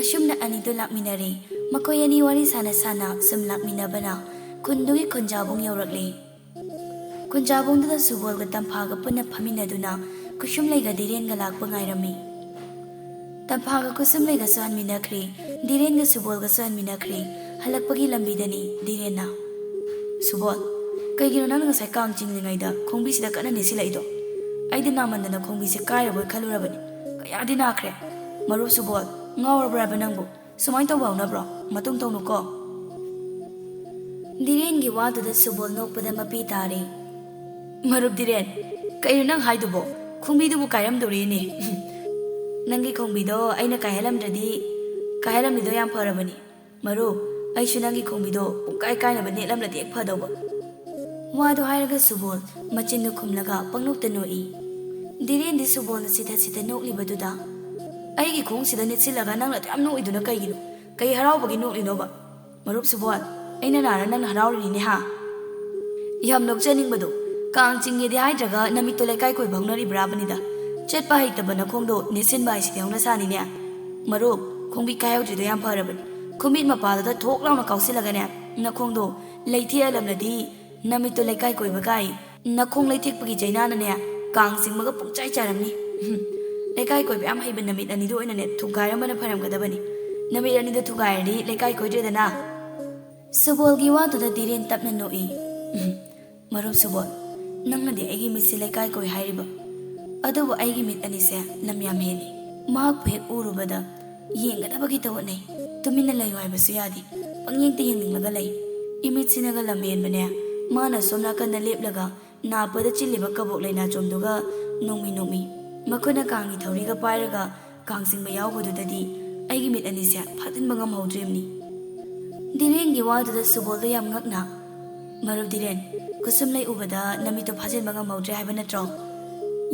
ꯑꯁꯨꯝꯅ ꯑꯅꯤꯗꯨ ꯂꯥꯛꯃꯤꯟꯅꯔꯦ꯫ ꯃꯈꯣꯏ ꯑꯅꯤ ꯋꯥꯔꯤ ꯁꯥꯅ ꯁꯥꯅ ꯁꯨꯝ ꯂꯥꯛꯃꯤꯟꯅꯕꯅ ꯈꯨꯟꯗꯨꯒꯤ ꯈꯨꯟꯖꯥꯕꯨꯡ ꯌꯧꯔꯛꯂꯦ꯫ ꯈꯨꯟꯖꯥꯕꯨꯡꯗꯨꯗ ꯁꯨꯕꯣꯜꯒ ꯇꯝꯐꯥꯒ ꯄꯨꯟꯅ ꯐꯝꯃꯤꯟꯅꯗꯨꯅ ꯀꯨꯁꯨꯝꯂꯩꯒ ꯙꯤꯔꯦꯟꯒ ꯂꯥꯛꯄ ꯉꯥꯏꯔꯝꯃꯤ꯫ ꯇꯝꯐꯥꯒ ꯀꯨꯁꯨꯝꯂꯩꯒꯁꯨ ꯍꯟꯃꯤꯟꯅꯈ꯭ꯔꯦ, ꯙꯤꯔꯦꯟꯒ ꯁꯨꯕꯣꯜꯒꯁꯨ ꯍꯟꯃꯤꯟꯅꯈ꯭ꯔꯦ꯫ ꯍꯜꯂꯛꯄꯒꯤ ꯂꯝꯕꯤꯗꯅꯤ ꯙꯤꯔꯦꯟꯅ, "ꯁꯨꯕꯣꯜ, ꯀꯩꯒꯤꯅꯣ ꯅꯪꯅ ꯉꯁꯥꯏ ꯀꯥꯡ ꯆꯤꯡꯂꯤꯉꯩꯗ ꯈꯣꯡꯕꯤꯁꯤꯗ ꯀꯟꯅ ꯅꯦꯠꯁꯤꯜꯂꯛꯏꯗꯣ? ꯑꯩꯗꯤ ꯅꯥꯃꯟꯗꯅ ꯈꯣꯡꯕꯤꯁꯦ ꯀꯥꯏꯔꯕꯣꯏ ꯈꯜꯂꯨꯔꯕꯅꯤ꯫ ꯀꯌꯥꯗꯤ ꯅꯥꯈ꯭ꯔꯦ꯫ ꯃꯔꯨꯞ ꯁꯨꯕꯣꯜ, ꯉꯥꯎꯔꯕ꯭ꯔꯥ ꯍꯥꯏꯕ ꯅꯪꯕꯨ? ꯁꯨꯃꯥꯏꯅ ꯇꯧꯕ ꯍꯧꯅꯕ꯭ꯔꯣ? ꯃꯇꯨꯡ ꯇꯧꯅꯨꯀꯣ꯫" ꯙꯤꯔꯦꯟꯒꯤ ꯋꯥꯗꯨꯗ ꯁꯨꯕꯣꯜ ꯅꯣꯛꯄꯗ ꯃꯄꯤ ꯇꯥꯔꯦ꯫ "ꯃꯔꯨꯞ ꯙꯤꯔꯦꯟ, ꯀꯩꯅꯣ ꯅꯪ ꯍꯥꯏꯗꯨꯕꯣ? ꯈꯣꯡꯕꯤꯗꯨꯕꯨ ꯀꯥꯏꯔꯝꯗꯣꯔꯤꯅꯦ꯫ ꯅꯪꯒꯤ ꯈꯣꯡꯕꯤꯗꯣ ꯑꯩꯅ ꯀꯥꯏꯍꯜꯂꯝꯗ꯭ꯔꯗꯤ, ꯀꯥꯏꯍꯜꯂꯝꯃꯤꯗꯣ ꯌꯥꯝ ꯐꯔꯕꯅꯤ꯫ ꯃꯔꯨꯞ, ꯑꯩꯁꯨ ꯅꯪꯒꯤ ꯈꯣꯡꯕꯤꯗꯣ ꯄꯨꯡꯀꯥꯏ ꯀꯥꯏꯅꯕ ꯅꯦꯠꯂꯝꯂꯗꯤ ꯍꯦꯛ ꯐꯗꯧꯕ꯫" ꯋꯥꯗꯣ ꯍꯥꯏꯔꯒ ꯁꯨꯕꯣꯜ ꯃꯆꯤꯟꯗꯨ ꯈꯨꯝꯂꯒ ꯄꯪꯅꯣꯛꯇ ꯅꯣꯛꯏ꯫ ꯙꯤꯔꯦꯟꯗꯤ ꯁꯨꯕꯣꯜꯅ ꯁꯤꯊ ꯁꯤꯊ ꯅꯣꯛꯂꯤꯕꯗꯨꯗ, "ꯑꯩꯒꯤ ꯈꯣꯡꯁꯤꯗ ꯅꯦꯠꯁꯤꯜꯂꯒ ꯅꯪꯅ ꯑꯗꯨ ꯌꯥꯝ ꯅꯣꯛꯏꯗꯨꯅ ꯀꯩꯒꯤꯅꯣ? ꯀꯩ ꯍꯔꯥꯎꯕꯒꯤ ꯅꯣꯛꯂꯤꯅꯣꯕ? ꯃꯔꯨꯞ ꯁꯨꯕꯣꯜ, ꯑꯩꯅ ꯅꯥꯔ ꯅꯪꯅ ꯍꯔꯥꯎꯔꯤꯅꯤꯅꯦ ꯍꯥ?" "ꯌꯥꯝ ꯅꯣꯛꯆꯅꯤꯡꯕꯗꯣ, ꯀꯥꯡ ꯆꯤꯡꯉꯦꯗꯤ ꯍꯥꯏꯗ꯭ꯔꯒ ꯅꯃꯤꯠꯇꯣ ꯂꯩꯀꯥꯏ ꯀꯣꯏꯕ ꯍꯧꯅꯔꯤꯕ꯭ꯔꯥꯕꯅꯤꯗ? ꯆꯠꯄ ꯍꯩꯇꯕ ꯅꯈꯣꯡꯗꯣ ꯅꯦꯠꯁꯤꯟꯕ ꯍꯥꯏꯁꯤꯗꯤ ꯍꯧꯅꯁꯥꯅꯤꯅꯦ꯫ ꯃꯔꯨꯞ, ꯈꯣꯡꯕꯤ ꯀꯥꯏꯍꯧꯗ꯭ꯔꯤꯗꯣ ꯌꯥꯝ ꯐꯔꯕꯅꯤ꯫ ꯈꯨꯃꯤꯠ ꯃꯄꯥꯗꯨꯗ ꯊꯣꯛ ꯂꯥꯎꯅ ꯀꯥꯎꯁꯤꯜꯂꯒꯅꯦ, ꯅꯈꯣꯡꯗꯣ ꯂꯩꯊꯦꯛꯑꯂꯝꯂꯗꯤ ꯅꯃꯤꯠꯇꯣ ꯂꯩꯀꯥꯏ ꯀꯣꯏꯕ ꯀꯥꯏ, ꯅꯈꯣꯡ ꯂꯩꯊꯦꯛꯄꯒꯤ ꯆꯩꯅꯥꯅꯅꯦ ꯀꯥꯡ ꯆꯤꯡꯕꯒ ꯄꯨꯡꯆꯥꯏ ꯆꯥꯏꯔꯝꯅꯤ꯫ ꯂꯩꯀꯥꯏ ꯀꯣꯏꯕ ꯌꯥꯝ ꯍꯩꯕ ꯅꯃꯤꯠ ꯑꯅꯤꯗꯣ ꯑꯣꯏꯅꯅꯦ ꯊꯨꯒꯥꯏꯔꯝꯕꯅ ꯐꯔꯝꯒꯗꯕꯅꯤ꯫ ꯅꯃꯤꯠ ꯑꯅꯤꯗꯣ ꯊꯨꯒꯥꯏꯔꯗꯤ ꯂꯩꯀꯥꯏ ꯀꯣꯏꯗ꯭ꯔꯦꯗꯅ꯫" ꯁꯨꯕꯣꯜꯒꯤ ꯋꯥꯗꯨꯗ ꯙꯤꯔꯦꯟ ꯇꯞꯅ ꯅꯣꯛꯏ꯫ "ꯃꯔꯨꯞ ꯁꯨꯕꯣꯜ, ꯅꯪꯅꯗꯤ ꯑꯩꯒꯤ ꯃꯤꯠꯁꯦ ꯂꯩꯀꯥꯏ ꯀꯣꯏ ꯍꯥꯏꯔꯤꯕ, ꯑꯗꯨꯕꯨ ꯑꯩꯒꯤ ꯃꯤꯠ ꯑꯅꯤꯁꯦ ꯂꯝ ꯌꯥꯝ ꯍꯦꯜꯂꯤ꯫ ꯃꯍꯥꯛꯄꯨ ꯍꯦꯛ ꯎꯔꯨꯕꯗ ꯌꯦꯡꯒꯗꯕꯒꯤ ꯇꯧ ꯍꯣꯠꯅꯩ꯫ ꯇꯨꯃꯤꯟꯅ ꯂꯩꯌꯨ ꯍꯥꯏꯕꯁꯨ ꯌꯥꯗꯦ꯫ ꯄꯪꯌꯦꯡꯇ ꯌꯦꯡꯅꯤꯡꯂꯒ ꯂꯩ꯫ ꯏꯃꯤꯠꯁꯤꯅꯒ ꯂꯝ ꯍꯦꯟꯕꯅꯦ꯫ ꯃꯥꯅ ꯁꯣꯝ ꯅꯥꯀꯟꯗ ꯂꯦꯞꯂꯒ ꯅꯥꯞꯄꯗ ꯆꯤꯜꯂꯤꯕ ꯀꯕꯣꯛ ꯂꯩ ꯅꯥꯆꯣꯝꯗꯨꯒ ꯅꯣꯡꯃꯤ ꯅꯣꯡꯃꯤ꯫ ꯃꯈꯨꯠꯅ ꯀꯥꯡꯒꯤ ꯊꯧꯔꯤꯒ ꯄꯥꯏꯔꯒ ꯀꯥꯡ ꯆꯤꯡꯕ ꯌꯥꯎꯕꯗꯨꯗꯗꯤ ꯑꯩꯒꯤ ꯃꯤꯠ ꯑꯅꯤꯁꯦ ꯐꯥꯖꯤꯟꯕ ꯉꯝꯍꯧꯗ꯭ꯔꯤꯕꯅꯤ꯫" ꯙꯤꯔꯦꯟꯒꯤ ꯋꯥꯗꯨꯗ ꯁꯨꯕꯣꯜꯗꯣ ꯌꯥꯝ ꯉꯛꯅ, "ꯃꯔꯨꯞ ꯙꯤꯔꯦꯟ, ꯈꯨꯠꯁꯨꯝꯂꯩ ꯎꯕꯗ ꯅꯃꯤꯠꯇꯣ ꯐꯥꯖꯤꯟꯕ ꯉꯝꯍꯧꯗ꯭ꯔꯦ ꯍꯥꯏꯕ ꯅꯠꯇ꯭ꯔꯣ?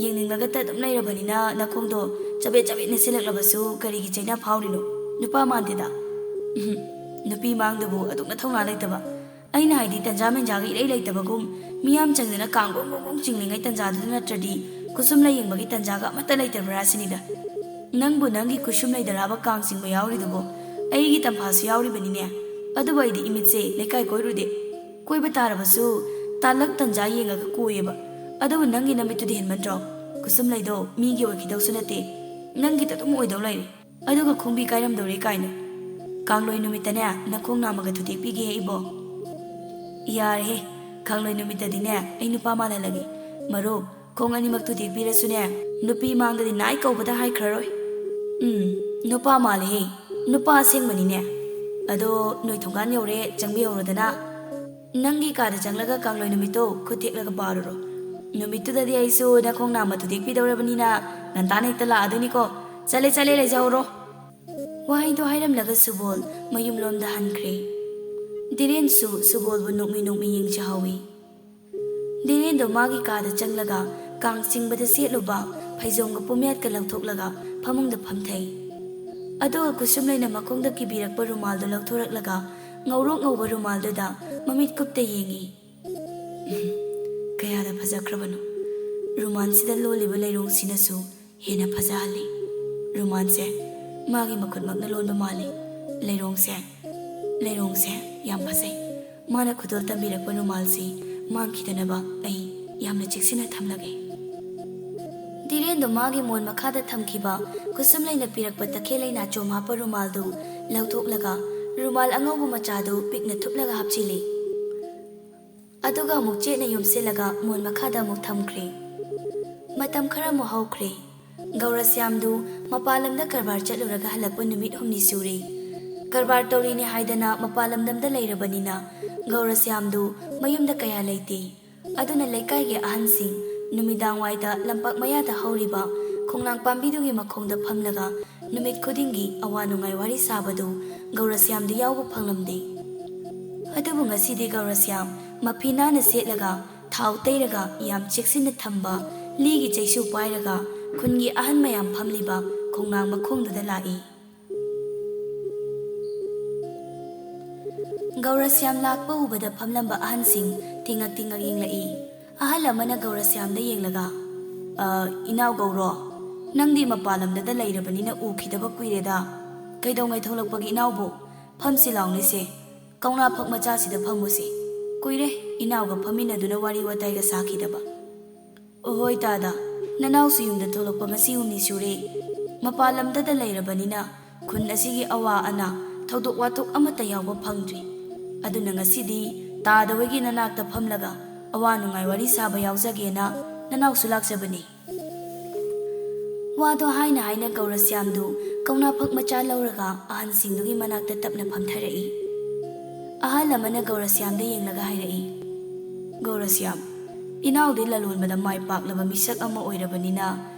ꯌꯦꯡꯅꯤꯡꯂꯒꯇ ꯑꯗꯨꯝ ꯂꯩꯔꯕꯅꯤꯅ ꯅꯈꯣꯡꯗꯣ ꯆꯕꯦꯠ ꯆꯕꯦꯠ ꯅꯦꯠꯁꯤꯜꯂꯛꯂꯕꯁꯨ ꯀꯔꯤꯒꯤ ꯆꯩꯅꯥ ꯐꯥꯎꯔꯤꯅꯣ? ꯅꯨꯄꯥ ꯃꯥꯟꯗꯦꯗ꯫" "ꯎꯝ, ꯅꯨꯄꯤ ꯃꯥꯡꯗꯕꯨ ꯑꯗꯨꯛꯅ ꯊꯧꯅꯥ ꯂꯩꯇꯕ? ꯑꯩꯅ ꯍꯥꯏꯗꯤ ꯇꯟꯖꯥ ꯃꯦꯟꯖꯥꯒ ꯏꯔꯩ ꯂꯩꯇꯕꯒꯨꯝ, ꯃꯤꯌꯥꯝ ꯆꯪꯗꯅ ꯀꯥꯡ ꯒ꯭ꯔꯣꯡ ꯒ꯭ꯔꯣꯡ ꯒ꯭ꯔꯣꯡ ꯆꯤꯡꯂꯤꯉꯩ ꯇꯟꯖꯥꯗꯨꯗ ꯅꯠꯇ꯭ꯔꯗꯤ ꯈꯨꯠꯁꯨꯝꯂꯩ ꯌꯦꯡꯕꯒꯤ ꯇꯟꯖꯥꯒ ꯑꯃꯠꯇ ꯂꯩꯇꯕ꯭ꯔꯥ ꯁꯤꯅꯤꯗ꯫ ꯅꯪꯕꯨ ꯅꯪꯒꯤ ꯈꯨꯠꯁꯨꯝꯂꯩꯗꯔꯥꯕ ꯀꯥꯡ ꯆꯤꯡꯕ ꯌꯥꯎꯔꯤꯗꯨꯕꯣ? ꯑꯩꯒꯤ ꯇꯝꯐꯥꯁꯨ ꯌꯥꯎꯔꯤꯕꯅꯤꯅꯦ꯫ ꯑꯗꯨꯕꯨ ꯑꯩꯗꯤ ꯏꯃꯤꯠꯁꯦ ꯂꯩꯀꯥꯏ ꯀꯣꯏꯔꯨꯗꯦ꯫ ꯀꯣꯏꯕ ꯇꯥꯔꯕꯁꯨ ꯇꯥꯂꯛ ꯇꯟꯖꯥ ꯌꯦꯡꯉꯒ ꯀꯣꯏꯌꯦꯕ꯫ ꯑꯗꯨꯕꯨ ꯅꯪꯒꯤ ꯅꯃꯤꯠꯇꯨꯗꯤ ꯍꯦꯟꯃꯟꯗ꯭ꯔꯣ? ꯈꯨꯠꯁꯨꯝꯂꯩꯗꯣ ꯃꯤꯒꯤ ꯑꯣꯏꯈꯤꯗꯧꯁꯨ ꯅꯠꯇꯦ, ꯅꯪꯒꯤꯗ ꯑꯗꯨꯝ ꯑꯣꯏꯗꯧ ꯂꯩꯔꯦ꯫ ꯑꯗꯨꯒ ꯈꯣꯡꯕꯤ ꯀꯥꯏꯔꯝꯗꯧꯔꯦ ꯀꯥꯏꯅ꯫ ꯀꯥꯡꯂꯣꯏ ꯅꯨꯃꯤꯠꯇꯅꯦ ꯅꯈꯣꯡ ꯅꯥꯝꯃꯒ ꯊꯨꯗꯦꯛꯄꯤꯒꯦ ꯏꯕꯣ꯫" "ꯌꯥꯔꯦꯍꯦ, ꯀꯥꯡꯂꯣꯏ ꯅꯨꯃꯤꯠꯇꯗꯤꯅꯦ ꯑꯩ ꯅꯨꯄꯥ ꯃꯥꯜꯍꯜꯂꯒꯦ꯫ ꯃꯔꯨꯞ, ꯈꯣꯡ ꯑꯅꯤꯃꯛ ꯊꯨꯗꯦꯛꯄꯤꯔꯁꯨꯅꯦ, ꯅꯨꯄꯤ ꯃꯥꯡꯗꯗꯤ ꯅꯥꯏ ꯀꯧꯕꯗ ꯍꯥꯏꯈ꯭ꯔꯔꯣꯏ꯫" "ꯎꯝ, ꯅꯨꯄꯥ ꯃꯥꯜꯂꯦꯍꯦ, ꯅꯨꯄꯥ ꯑꯁꯦꯡꯕꯅꯤꯅꯦ꯫ ꯑꯗꯣ ꯅꯣꯏ ꯊꯣꯡꯒꯥꯟ ꯌꯧꯔꯦ, ꯆꯪꯕꯤꯍꯧꯔꯣꯗꯅ꯫ ꯅꯪꯒꯤ ꯀꯥꯗ ꯆꯪꯂꯒ ꯀꯥꯡꯂꯣꯏ ꯅꯨꯃꯤꯠꯇꯣ ꯈꯨꯠ ꯊꯦꯛꯂꯒ ꯄꯥꯔꯨꯔꯣ꯫ ꯅꯨꯃꯤꯠꯇꯨꯗꯗꯤ ꯑꯩꯁꯨ ꯅꯈꯣꯡ ꯅꯥꯝꯃ ꯊꯨꯗꯦꯛꯄꯤꯗꯧꯔꯕꯅꯤꯅ ꯉꯟꯇꯥꯅ ꯍꯦꯛꯇ ꯂꯥꯛꯑꯗꯣꯏꯅꯤꯀꯣ꯫ ꯆꯠꯂꯦ, ꯆꯠꯂꯦ, ꯂꯩꯖꯍꯧꯔꯣ꯫" ꯋꯥꯍꯩꯗꯣ ꯍꯥꯏꯔꯝꯂꯒ ꯁꯨꯕꯣꯜ ꯃꯌꯨꯝꯂꯣꯝꯗ ꯍꯟꯈ꯭ꯔꯦ꯫ ꯙꯤꯔꯦꯟꯁꯨ ꯁꯨꯕꯣꯜꯕꯨ ꯅꯣꯛꯃꯤ ꯅꯣꯛꯃꯤ ꯌꯦꯡꯖꯍꯧꯏ꯫ ꯙꯤꯔꯦꯟꯗꯣ ꯃꯥꯒꯤ ꯀꯥꯗ ꯆꯪꯂꯒ ꯀꯥꯡ ꯆꯤꯡꯕꯗ ꯁꯦꯠꯂꯨꯕ ꯐꯩꯖꯣꯝꯒ ꯄꯨꯝꯌꯥꯠꯀ ꯂꯧꯊꯣꯛꯂꯒ ꯐꯃꯨꯡꯗ ꯐꯝꯊꯩ꯫ ꯑꯗꯨꯒ ꯀꯨꯁꯨꯝꯂꯩꯅ ꯃꯈꯣꯡꯗ ꯀꯤꯕꯤꯔꯛꯄ ꯔꯨꯃꯥꯜꯗꯨ ꯂꯧꯊꯣꯔꯛꯂꯒ ꯉꯧꯔꯣꯛ ꯉꯧꯕ ꯔꯨꯃꯥꯜꯗꯨꯗ ꯃꯃꯤꯠ ꯀꯨꯞꯇ ꯌꯦꯡꯏ꯫ ꯀꯌꯥꯗ ꯐꯖꯈ꯭ꯔꯕꯅꯣ! ꯔꯨꯃꯥꯜꯁꯤꯗ ꯂꯣꯜꯂꯤꯕ ꯂꯩꯔꯣꯡꯁꯤꯅꯁꯨ ꯍꯦꯟꯅ ꯐꯖꯍꯜꯂꯤ꯫ ꯔꯨꯃꯥꯜꯁꯦ ꯃꯥꯒꯤ ꯃꯈꯨꯠꯃꯛꯅ ꯂꯣꯟꯕ ꯃꯥꯜꯂꯤ꯫ ꯂꯩꯔꯣꯡꯁꯦ, ꯂꯩꯔꯣꯡꯁꯦ ꯌꯥꯝ ꯐꯖꯩ꯫ ꯃꯥꯅ ꯈꯨꯗꯣꯜ ꯇꯝꯕꯤꯔꯛꯄ ꯔꯨꯃꯥꯜꯁꯤ ꯃꯥꯡꯈꯤꯗꯅꯕ ꯑꯩ ꯌꯥꯝꯅ ꯆꯦꯛꯁꯤꯟꯅ ꯊꯝꯂꯒꯦ꯫ ꯙꯤꯔꯦꯟꯗꯨ ꯃꯥꯒꯤ ꯃꯣꯟ ꯃꯈꯥꯗ ꯊꯝꯈꯤꯕ ꯀꯨꯁꯨꯝꯂꯩꯅ ꯄꯤꯔꯛꯄ ꯇꯈꯦꯜ ꯂꯩꯅꯥꯆꯣꯝ ꯍꯥꯞꯄ ꯔꯨꯃꯥꯜꯗꯨ ꯂꯧꯊꯣꯛꯂꯒ ꯔꯨꯃꯥꯜ ꯑꯉꯧꯕ ꯃꯆꯥꯗꯨ ꯄꯤꯛꯅ ꯊꯨꯞꯂꯒ ꯍꯥꯞꯆꯤꯜꯂꯤ꯫ ꯑꯗꯨꯒ ꯑꯃꯨꯛ ꯆꯦꯠꯅ ꯌꯣꯝꯁꯤꯜꯂꯒ ꯃꯣꯟ ꯃꯈꯥꯗ ꯑꯃꯨꯛ ꯊꯝꯈ꯭ꯔꯦ꯫ ꯃꯇꯝ ꯈꯔ ꯑꯃꯨꯛ ꯍꯧꯈ꯭ꯔꯦ꯫ ꯒꯧꯔꯁ꯭ꯌꯥꯝꯗꯨ ꯃꯄꯥꯟ ꯂꯝꯗ ꯀꯔꯕꯥꯔ ꯆꯠꯂꯨꯔꯒ ꯍꯜꯂꯛꯄ ꯅꯨꯃꯤꯠ ꯍꯨꯝꯅꯤ ꯁꯨꯔꯦ꯫ ꯀꯔꯕꯥꯔ ꯇꯧꯔꯤꯅꯤ ꯍꯥꯏꯗꯅ ꯃꯄꯥꯟ ꯂꯝꯗꯝꯗ ꯂꯩꯔꯕꯅꯤꯅ ꯒꯧꯔꯁ꯭ꯌꯥꯝꯗꯨ ꯃꯌꯨꯝꯗ ꯀꯌꯥ ꯂꯩꯇꯦ꯫ ꯑꯗꯨꯅ ꯂꯩꯀꯥꯏꯒꯤ ꯑꯍꯟꯁꯤꯡ ꯅꯨꯃꯤꯗꯥꯡꯋꯥꯏꯗ ꯂꯝꯄꯥꯛ ꯃꯌꯥꯗ ꯍꯧꯔꯤꯕ ꯈꯣꯡꯅꯥꯡ ꯄꯥꯝꯕꯤꯗꯨꯒꯤ ꯃꯈꯣꯡꯗ ꯐꯝꯂꯒ ꯅꯨꯃꯤꯠ ꯈꯨꯗꯤꯡꯒꯤ ꯑꯋꯥ ꯅꯨꯡꯉꯥꯏ ꯋꯥꯔꯤ ꯁꯥꯕꯗꯨ ꯒꯧꯔꯁ꯭ꯌꯥꯝꯗꯤ ꯌꯥꯎꯕ ꯐꯪꯂꯝꯗꯦ꯫ ꯑꯗꯨꯕꯨ ꯉꯁꯤꯗꯤ ꯒꯧꯔꯁ꯭ꯌꯥꯝ ꯃꯐꯤ ꯅꯥꯟꯅ ꯁꯦꯠꯂꯒ, ꯊꯥꯎ ꯇꯩꯔꯒ, ꯌꯥꯝ ꯆꯦꯛꯁꯤꯟꯅ ꯊꯝꯕ ꯂꯤꯒꯤ ꯆꯩꯁꯨ ꯄꯥꯏꯔꯒ ꯈꯨꯟꯒꯤ ꯑꯍꯟ ꯃꯌꯥꯝ ꯐꯝꯂꯤꯕ ꯈꯣꯡꯅꯥꯡ ꯃꯈꯣꯡꯗꯨꯗ ꯂꯥꯛꯏ꯫ ꯒꯧꯔꯁ꯭ꯌꯥꯝ ꯂꯥꯛꯄ ꯎꯕꯗ ꯐꯝꯂꯝꯕ ꯑꯍꯟꯁꯤꯡ ꯇꯤꯡꯉꯛ ꯇꯤꯡꯉꯛ ꯌꯦꯡꯂꯛꯏ꯫ ꯑꯍꯜ ꯑꯃꯅ ꯒꯧꯔꯁ꯭ꯌꯥꯝꯗ ꯌꯦꯡꯂꯒ, "ꯑ, ꯏꯅꯥꯎ ꯒꯧꯔꯣ, ꯅꯪꯗꯤ ꯃꯄꯥꯟ ꯂꯝꯗꯗ ꯂꯩꯔꯕꯅꯤꯅ ꯎꯈꯤꯗꯕ ꯀꯨꯏꯔꯦꯗ꯫ ꯀꯩꯗꯧꯉꯩ ꯊꯣꯛꯂꯛꯄꯒꯦ ꯏꯅꯥꯎꯕꯨ? ꯐꯝꯁꯤ ꯂꯥꯎꯅꯦꯁꯦ꯫ ꯀꯧꯅꯥ ꯐꯛ ꯃꯆꯥꯁꯤꯗ ꯐꯝꯃꯨꯁꯦ꯫ ꯀꯨꯏꯔꯦ ꯏꯅꯥꯎꯒ ꯐꯝꯃꯤꯟꯅꯗꯨꯅ ꯋꯥꯔꯤ ꯋꯥꯇꯥꯏꯒ ꯁꯥꯈꯤꯗꯕ꯫" "ꯑꯣꯍꯣꯏ ꯇꯥꯗ, ꯅꯅꯥꯎꯁꯨ ꯌꯨꯝꯗ ꯊꯣꯛꯂꯛꯄ ꯉꯁꯤ ꯍꯨꯝꯅꯤ ꯁꯨꯔꯦ꯫ ꯃꯄꯥꯟ ꯂꯝꯗꯗ ꯂꯩꯔꯕꯅꯤꯅ ꯈꯨꯟ ꯑꯁꯤꯒꯤ ꯑꯋꯥ ꯑꯅꯥ, ꯊꯧꯗꯣꯛ ꯋꯥꯊꯣꯛ ꯑꯃꯠꯇ ꯌꯥꯎꯕ ꯐꯪꯗ꯭ꯔꯤ꯫ ꯑꯗꯨꯅ ꯉꯁꯤꯗꯤ ꯇꯥꯗ ꯍꯣꯏꯒꯤ ꯅꯅꯥꯛꯇ ꯐꯝꯂꯒ ꯑꯋꯥ ꯅꯨꯡꯉꯥꯏ ꯋꯥꯔꯤ ꯁꯥꯕ ꯌꯥꯎꯖꯒꯦꯅ ꯅꯅꯥꯎꯁꯨ ꯂꯥꯛꯆꯕꯅꯤ꯫" ꯋꯥꯗꯣ ꯍꯥꯏꯅ ꯍꯥꯏꯅ ꯒꯧꯔꯁ꯭ꯌꯥꯝꯗꯨ ꯀꯧꯅꯥ ꯐꯛ ꯃꯆꯥ ꯂꯧꯔꯒ ꯑꯍꯟꯁꯤꯡꯗꯨꯒꯤ ꯃꯅꯥꯛꯇ ꯇꯞꯅ ꯐꯝꯊꯔꯛꯏ꯫ ꯑꯍꯜ ꯑꯃꯅ ꯒꯧꯔꯁ꯭ꯌꯥꯝꯗ ꯌꯦꯡꯂꯒ ꯍꯥꯏꯔꯛꯏ, "ꯒꯧꯔꯁ꯭ꯌꯥꯝ, ꯏꯅꯥꯎꯗꯤ ꯂꯂꯣꯟꯕꯗ ꯃꯥꯏ ꯄꯥꯛꯂꯕ ꯃꯤꯁꯛ ꯑꯃ ꯑꯣꯏꯔꯕꯅꯤꯅ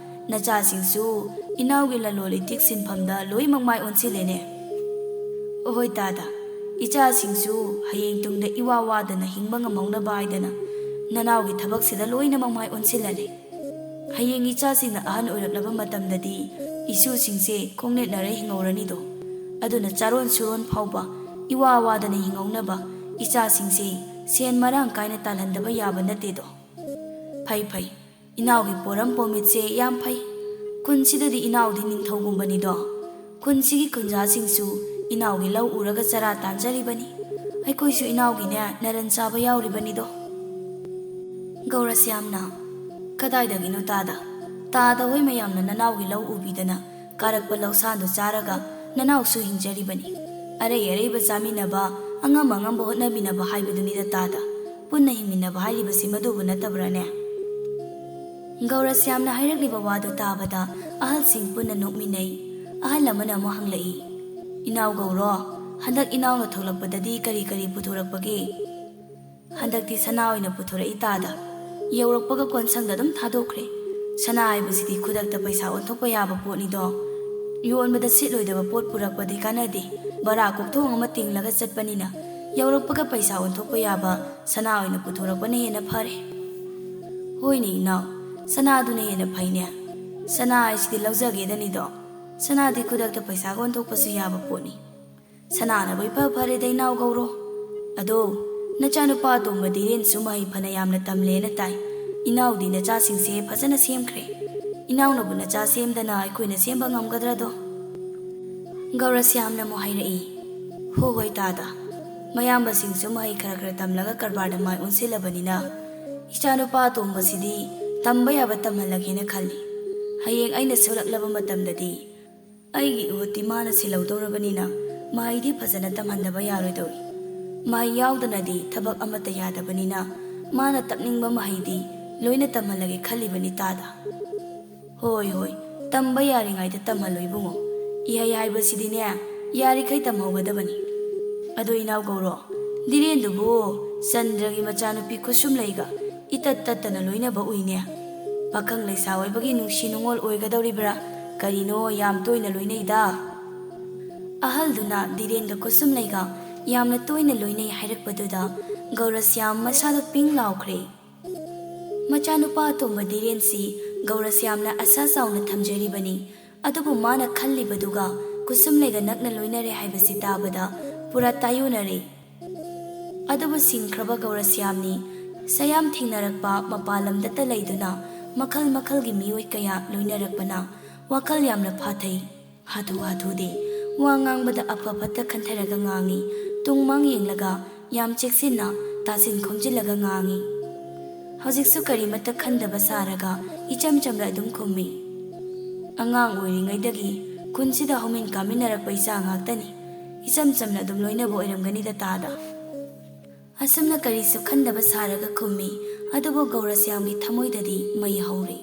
ꯅꯆꯥꯁꯤꯡꯁꯨ ꯏꯅꯥꯎꯒꯤ ꯂꯂꯣꯟ ꯏꯇꯤꯛ ꯁꯤꯟꯐꯝꯗ ꯂꯣꯏꯅꯃꯛ ꯃꯥꯏ ꯑꯣꯟꯁꯤꯜꯂꯦꯅꯦ?" "ꯑꯍꯣꯏ ꯇꯥꯗ, ꯏꯆꯥꯁꯤꯡꯁꯨ ꯍꯌꯦꯡ ꯇꯨꯡꯗ ꯏꯋꯥ ꯋꯥꯗꯅ ꯍꯤꯡꯕ ꯉꯝꯍꯧꯅꯕ ꯍꯥꯏꯗꯅ ꯅꯅꯥꯎꯒꯤ ꯊꯕꯛꯁꯤꯗ ꯂꯣꯏꯅꯃꯛ ꯃꯥꯏ ꯑꯣꯟꯁꯤꯜꯍꯜꯂꯦ꯫ ꯍꯌꯦꯡ ꯏꯆꯥꯁꯤꯡꯅ ꯑꯍꯟ ꯑꯣꯏꯔꯛꯂꯕ ꯃꯇꯝꯗꯗꯤ ꯏꯁꯨꯁꯤꯡꯁꯦ ꯈꯣꯡꯅꯦꯠꯅꯔ ꯍꯤꯡꯍꯧꯔꯅꯤꯗꯣ꯫ ꯑꯗꯨꯅ ꯆꯥꯔꯣꯟ ꯁꯨꯔꯣꯟ ꯐꯥꯎꯕ ꯏꯋꯥ ꯋꯥꯗꯅ ꯍꯤꯡꯍꯧꯅꯕ ꯏꯆꯥꯁꯤꯡꯁꯦ ꯁꯦꯟ ꯃꯔꯥꯡ ꯀꯥꯏꯅ ꯇꯥꯜꯍꯟꯗꯕ ꯌꯥꯕ ꯅꯠꯇꯦꯗꯣ꯫ ꯐꯩ ꯐꯩ, ꯏꯅꯥꯎꯒꯤ ꯄꯣꯔꯝ ꯄꯣꯃꯤꯠꯁꯦ ꯌꯥꯝ ꯐꯩ꯫ ꯈꯨꯟꯁꯤꯗꯗꯤ ꯏꯅꯥꯎꯗꯤ ꯅꯤꯡꯊꯧꯒꯨꯝꯕꯅꯤꯗꯣ꯫ ꯈꯨꯟꯁꯤꯒꯤ ꯈꯨꯟꯖꯥꯁꯤꯡꯁꯨ ꯏꯅꯥꯎꯒꯤ ꯂꯧ ꯎꯔꯒ ꯆꯔꯥ ꯇꯥꯟꯖꯔꯤꯕꯅꯤ꯫ ꯑꯩꯈꯣꯏꯁꯨ ꯏꯅꯥꯎꯒꯤꯅꯦ ꯅꯔꯟ ꯆꯥꯕ ꯌꯥꯎꯔꯤꯕꯅꯤꯗꯣ꯫ ꯒꯧꯔꯁ꯭ꯌꯥꯝꯅ, "ꯀꯗꯥꯏꯗꯒꯤꯅꯣ ꯇꯥꯗ? ꯇꯥꯗ ꯍꯣꯏ ꯃꯌꯥꯝꯅ ꯅꯅꯥꯎꯒꯤ ꯂꯧ ꯎꯕꯤꯗꯅ ꯀꯥꯔꯛꯄ ꯂꯧꯁꯥꯗꯣ ꯆꯥꯔꯒ ꯅꯅꯥꯎꯁꯨ ꯍꯤꯡꯖꯔꯤꯕꯅꯤ꯫ ꯑꯔꯩ ꯑꯔꯩꯕ ꯆꯥꯃꯤꯟꯅꯕ, ꯑꯉꯝ ꯑꯉꯝꯕ ꯍꯣꯠꯅꯃꯤꯟꯅꯕ ꯍꯥꯏꯕꯗꯨꯅꯤꯗ ꯇꯥꯗ꯫ ꯄꯨꯟꯅ ꯍꯤꯡꯃꯤꯟꯅꯕ ꯍꯥꯏꯔꯤꯕꯁꯤ ꯃꯗꯨꯕꯨ ꯅꯠꯇꯕ꯭ꯔꯥꯅꯦ?" ꯒꯧꯔꯁ꯭ꯌꯥꯝꯅ ꯍꯥꯏꯔꯛꯂꯤꯕ ꯋꯥꯗꯨ ꯇꯥꯕꯗ ꯑꯍꯜꯁꯤꯡ ꯄꯨꯟꯅ ꯅꯣꯛꯃꯤꯟꯅꯩ꯫ ꯑꯍꯜ ꯑꯃꯅ ꯑꯃꯨꯛ ꯍꯪꯂꯛꯏ, "ꯏꯅꯥꯎ ꯒꯧꯔꯣ, ꯍꯟꯗꯛ ꯏꯅꯥꯎꯅ ꯊꯣꯛꯂꯛꯄꯗꯗꯤ ꯀꯔꯤ ꯀꯔꯤ ꯄꯨꯊꯣꯔꯛꯄꯒꯦ?" "ꯍꯟꯗꯛꯇꯤ ꯁꯅꯥ ꯑꯣꯏꯅ ꯄꯨꯊꯣꯔꯛꯏ ꯇꯥꯗ꯫ ꯌꯧꯔꯛꯄꯒ ꯀꯣꯟꯁꯪꯗ ꯑꯗꯨꯝ ꯊꯥꯗꯣꯛꯈ꯭ꯔꯦ꯫ ꯁꯅꯥ ꯍꯥꯏꯕꯁꯤꯗꯤ ꯈꯨꯗꯛꯇ ꯄꯩꯁꯥ ꯑꯣꯟꯊꯣꯛꯄ ꯌꯥꯕ ꯄꯣꯠꯅꯤꯗꯣ꯫ ꯌꯣꯟꯕꯗ ꯁꯤꯠꯂꯣꯏꯗꯕ ꯄꯣꯠ ꯄꯨꯔꯛꯄꯗꯤ ꯀꯥꯟꯅꯗꯦ꯫ ꯚꯔꯥ ꯀꯣꯛꯊꯣꯡ ꯑꯃ ꯇꯤꯡꯂꯒ ꯆꯠꯄꯅꯤꯅ ꯌꯧꯔꯛꯄꯒ ꯄꯩꯁꯥ ꯑꯣꯟꯊꯣꯛꯄ ꯌꯥꯕ ꯁꯅꯥ ꯑꯣꯏꯅ ꯄꯨꯊꯣꯔꯛꯄꯅ ꯍꯦꯟꯅ ꯐꯔꯦ꯫" "ꯍꯣꯏꯅꯦ ꯏꯅꯥꯎ, ꯁꯅꯥꯗꯨꯅ ꯍꯦꯟꯅ ꯐꯩꯅꯦ꯫ ꯁꯅꯥ ꯍꯥꯏꯁꯤꯗꯤ ꯂꯧꯖꯒꯦꯗꯅꯤꯗꯣ꯫ ꯁꯅꯥꯗꯤ ꯈꯨꯗꯛꯇ ꯄꯩꯁꯥꯒ ꯑꯣꯟꯊꯣꯛꯄꯁꯨ ꯌꯥꯕ ꯄꯣꯠꯅꯤ꯫ ꯁꯅꯥꯅꯕꯨ ꯏꯐ ꯐꯔꯦꯗ ꯏꯅꯥꯎ ꯒꯧꯔꯣ꯫ ꯑꯗꯣ, ꯅꯆꯥꯅꯨꯄꯥ ꯑꯇꯣꯝꯕ ꯙꯤꯔꯦꯟꯁꯨ ꯃꯍꯩ ꯐꯅ ꯌꯥꯝꯅ ꯇꯝꯂꯦꯅ ꯇꯥꯏ꯫ ꯏꯅꯥꯎꯗꯤ ꯅꯆꯥꯁꯤꯡꯁꯦ ꯐꯖꯅ ꯁꯦꯝꯈ꯭ꯔꯦ꯫ ꯏꯅꯥꯎꯅꯕꯨ ꯅꯆꯥ ꯁꯦꯝꯗꯅ ꯑꯩꯈꯣꯏꯅ ꯁꯦꯝꯕ ꯉꯝꯒꯗ꯭ꯔꯗꯣ?" ꯒꯧꯔꯁ꯭ꯌꯥꯝꯅ ꯑꯃꯨꯛ ꯍꯥꯏꯔꯛꯏ, "ꯍꯣ ꯍꯣꯏ ꯇꯥꯗ, ꯃꯌꯥꯝꯕꯁꯤꯡꯁꯨ ꯃꯍꯩ ꯈꯔ ꯈꯔ ꯇꯝꯂꯒ ꯀꯔꯕꯥꯔꯗ ꯃꯥꯏ ꯑꯣꯟꯁꯤꯜꯂꯕꯅꯤꯅ ꯏꯆꯥꯅꯨꯄꯥ ꯑꯇꯣꯝꯕꯁꯤꯗꯤ ꯇꯝꯕ ꯌꯥꯕ ꯇꯝꯍꯜꯂꯒꯦꯅ ꯈꯜꯂꯤ꯫ ꯍꯌꯦꯡ ꯑꯩꯅ ꯁꯣꯜꯂꯛꯂꯕ ꯃꯇꯝꯗꯗꯤ ꯑꯩꯒꯤ ꯏꯍꯨꯠꯇꯤ ꯃꯥꯅ ꯁꯤꯜꯍꯧꯗꯧꯔꯕꯅꯤꯅ ꯃꯍꯩꯗꯤ ꯐꯖꯅ ꯇꯝꯍꯟꯗꯕ ꯌꯥꯔꯣꯏꯗꯧꯔꯤ꯫ ꯃꯍꯩ ꯌꯥꯎꯗꯅꯗꯤ ꯊꯕꯛ ꯑꯃꯠꯇ ꯌꯥꯗꯕꯅꯤꯅ ꯃꯥꯅ ꯇꯝꯅꯤꯡꯕ ꯃꯍꯩꯗꯤ ꯂꯣꯏꯅ ꯇꯝꯍꯜꯂꯒꯦ ꯈꯜꯂꯤꯕꯅꯤ ꯇꯥꯗ꯫" "ꯍꯣꯏ ꯍꯣꯏ, ꯇꯝꯕ ꯌꯥꯔꯤꯉꯩꯗ ꯇꯝꯍꯜꯂꯣ ꯏꯕꯨꯡꯉꯣ꯫ ꯏꯍꯩ ꯍꯥꯏꯕꯁꯤꯗꯤꯅꯦ, ꯌꯥꯔꯤꯈꯩ ꯇꯝꯍꯧꯒꯗꯕꯅꯤ꯫ ꯑꯗꯣ ꯏꯅꯥꯎ ꯒꯧꯔꯣ, ꯙꯤꯔꯦꯟꯗꯨꯕꯨ ꯆꯟꯗ꯭ꯔꯒꯤ ꯃꯆꯥꯅꯨꯄꯤ ꯈꯨꯠꯁꯨꯝꯂꯩꯒ ꯏꯇꯠ ꯇꯠꯇꯅ ꯂꯣꯏꯅꯕ ꯎꯏꯅꯦ꯫ ꯄꯥꯈꯪ ꯂꯩꯁꯥ ꯑꯣꯏꯕꯒꯤ ꯅꯨꯡꯁꯤ ꯅꯨꯡꯉꯣꯜ ꯑꯣꯏꯒꯗꯧꯔꯤꯕ꯭ꯔꯥ ꯀꯔꯤꯅꯣ, ꯌꯥꯝ ꯇꯣꯏꯅ ꯂꯣꯏꯅꯩꯗ꯫" ꯑꯍꯜꯗꯨꯅ ꯙꯤꯔꯦꯟꯒ ꯈꯨꯠꯁꯨꯝꯂꯩꯒ ꯌꯥꯝꯅ ꯇꯣꯏꯅ ꯂꯣꯏꯅꯩ ꯍꯥꯏꯔꯛꯄꯗꯨꯗ ꯒꯧꯔꯁ꯭ꯌꯥꯝ ꯃꯁꯥꯗ ꯄꯤꯡ ꯂꯥꯎꯈ꯭ꯔꯦ꯫ ꯃꯆꯥꯅꯨꯄꯥ ꯑꯇꯣꯝꯕ ꯙꯤꯔꯦꯟꯁꯤ ꯒꯧꯔꯁ꯭ꯌꯥꯝꯅ ꯑꯁꯥ ꯆꯥꯎꯅ ꯊꯝꯖꯔꯤꯕꯅꯤ꯫ ꯑꯗꯨꯕꯨ ꯃꯥꯅ ꯈꯜꯂꯤꯕꯗꯨꯒ ꯀꯨꯁꯨꯝꯂꯩꯒ ꯅꯛꯅ ꯂꯣꯏꯅꯔꯦ ꯍꯥꯏꯕꯁꯤ ꯇꯥꯕꯗ ꯄꯨꯔꯥ ꯇꯥꯏꯌꯣꯟꯅꯔꯦ꯫ ꯑꯗꯨꯕꯨ ꯁꯤꯡꯈ꯭ꯔꯕ ꯒꯧꯔꯁ꯭ꯌꯥꯝꯅꯤ꯫ ꯁꯌꯥꯝ ꯊꯦꯡꯅꯔꯛꯄ, ꯃꯄꯥꯟ ꯂꯝꯗꯇ ꯂꯩꯗꯨꯅ ꯃꯈꯜ ꯃꯈꯜꯒꯤ ꯃꯤꯑꯣꯏ ꯀꯌꯥ ꯂꯣꯏꯅꯔꯛꯄꯅ ꯋꯥꯈꯜ ꯌꯥꯝꯅ ꯐꯥꯊꯩ꯫ ꯍꯥꯊꯨ ꯍꯥꯊꯨꯗꯦ꯫ ꯋꯥ ꯉꯥꯡꯕꯗ ꯑꯐ ꯐꯠꯇ ꯈꯟꯊꯔꯒ ꯉꯥꯡꯏ꯫ ꯇꯨꯡ ꯃꯥꯡ ꯌꯦꯡꯂꯒ ꯌꯥꯝ ꯆꯦꯛꯁꯤꯟꯅ ꯇꯥꯁꯤꯟ ꯈꯣꯝꯖꯤꯜꯂꯒ ꯉꯥꯡꯏ꯫ ꯍꯧꯖꯤꯛꯁꯨ ꯀꯔꯤꯃꯠꯇ ꯈꯟꯗꯕ ꯁꯥꯔꯒ ꯏꯆꯝ ꯆꯝꯅ ꯑꯗꯨꯝ ꯈꯨꯝꯃꯤ꯫ "ꯑꯉꯥꯡ ꯑꯣꯏꯔꯤꯉꯩꯗꯒꯤ ꯈꯨꯟꯁꯤꯗ ꯍꯧꯃꯤꯟ ꯀꯥꯃꯤꯟꯅꯔꯛꯄ ꯏꯆꯥ ꯉꯥꯛꯇꯅꯤ꯫ ꯏꯆꯝ ꯆꯝꯅ ꯑꯗꯨꯝ ꯂꯣꯏꯅꯕ ꯑꯣꯏꯔꯝꯒꯅꯤꯗ ꯇꯥꯗ꯫" ꯑꯁꯨꯝꯅ ꯀꯔꯤꯁꯨ ꯈꯟꯗꯕ ꯁꯥꯔꯒ ꯈꯨꯝꯃꯤ꯫ ꯑꯗꯨꯕꯨ ꯒꯧꯔꯁ꯭ꯌꯥꯝꯒꯤ ꯊꯃꯣꯏꯗꯗꯤ ꯃꯩ ꯍꯧꯔꯤ꯫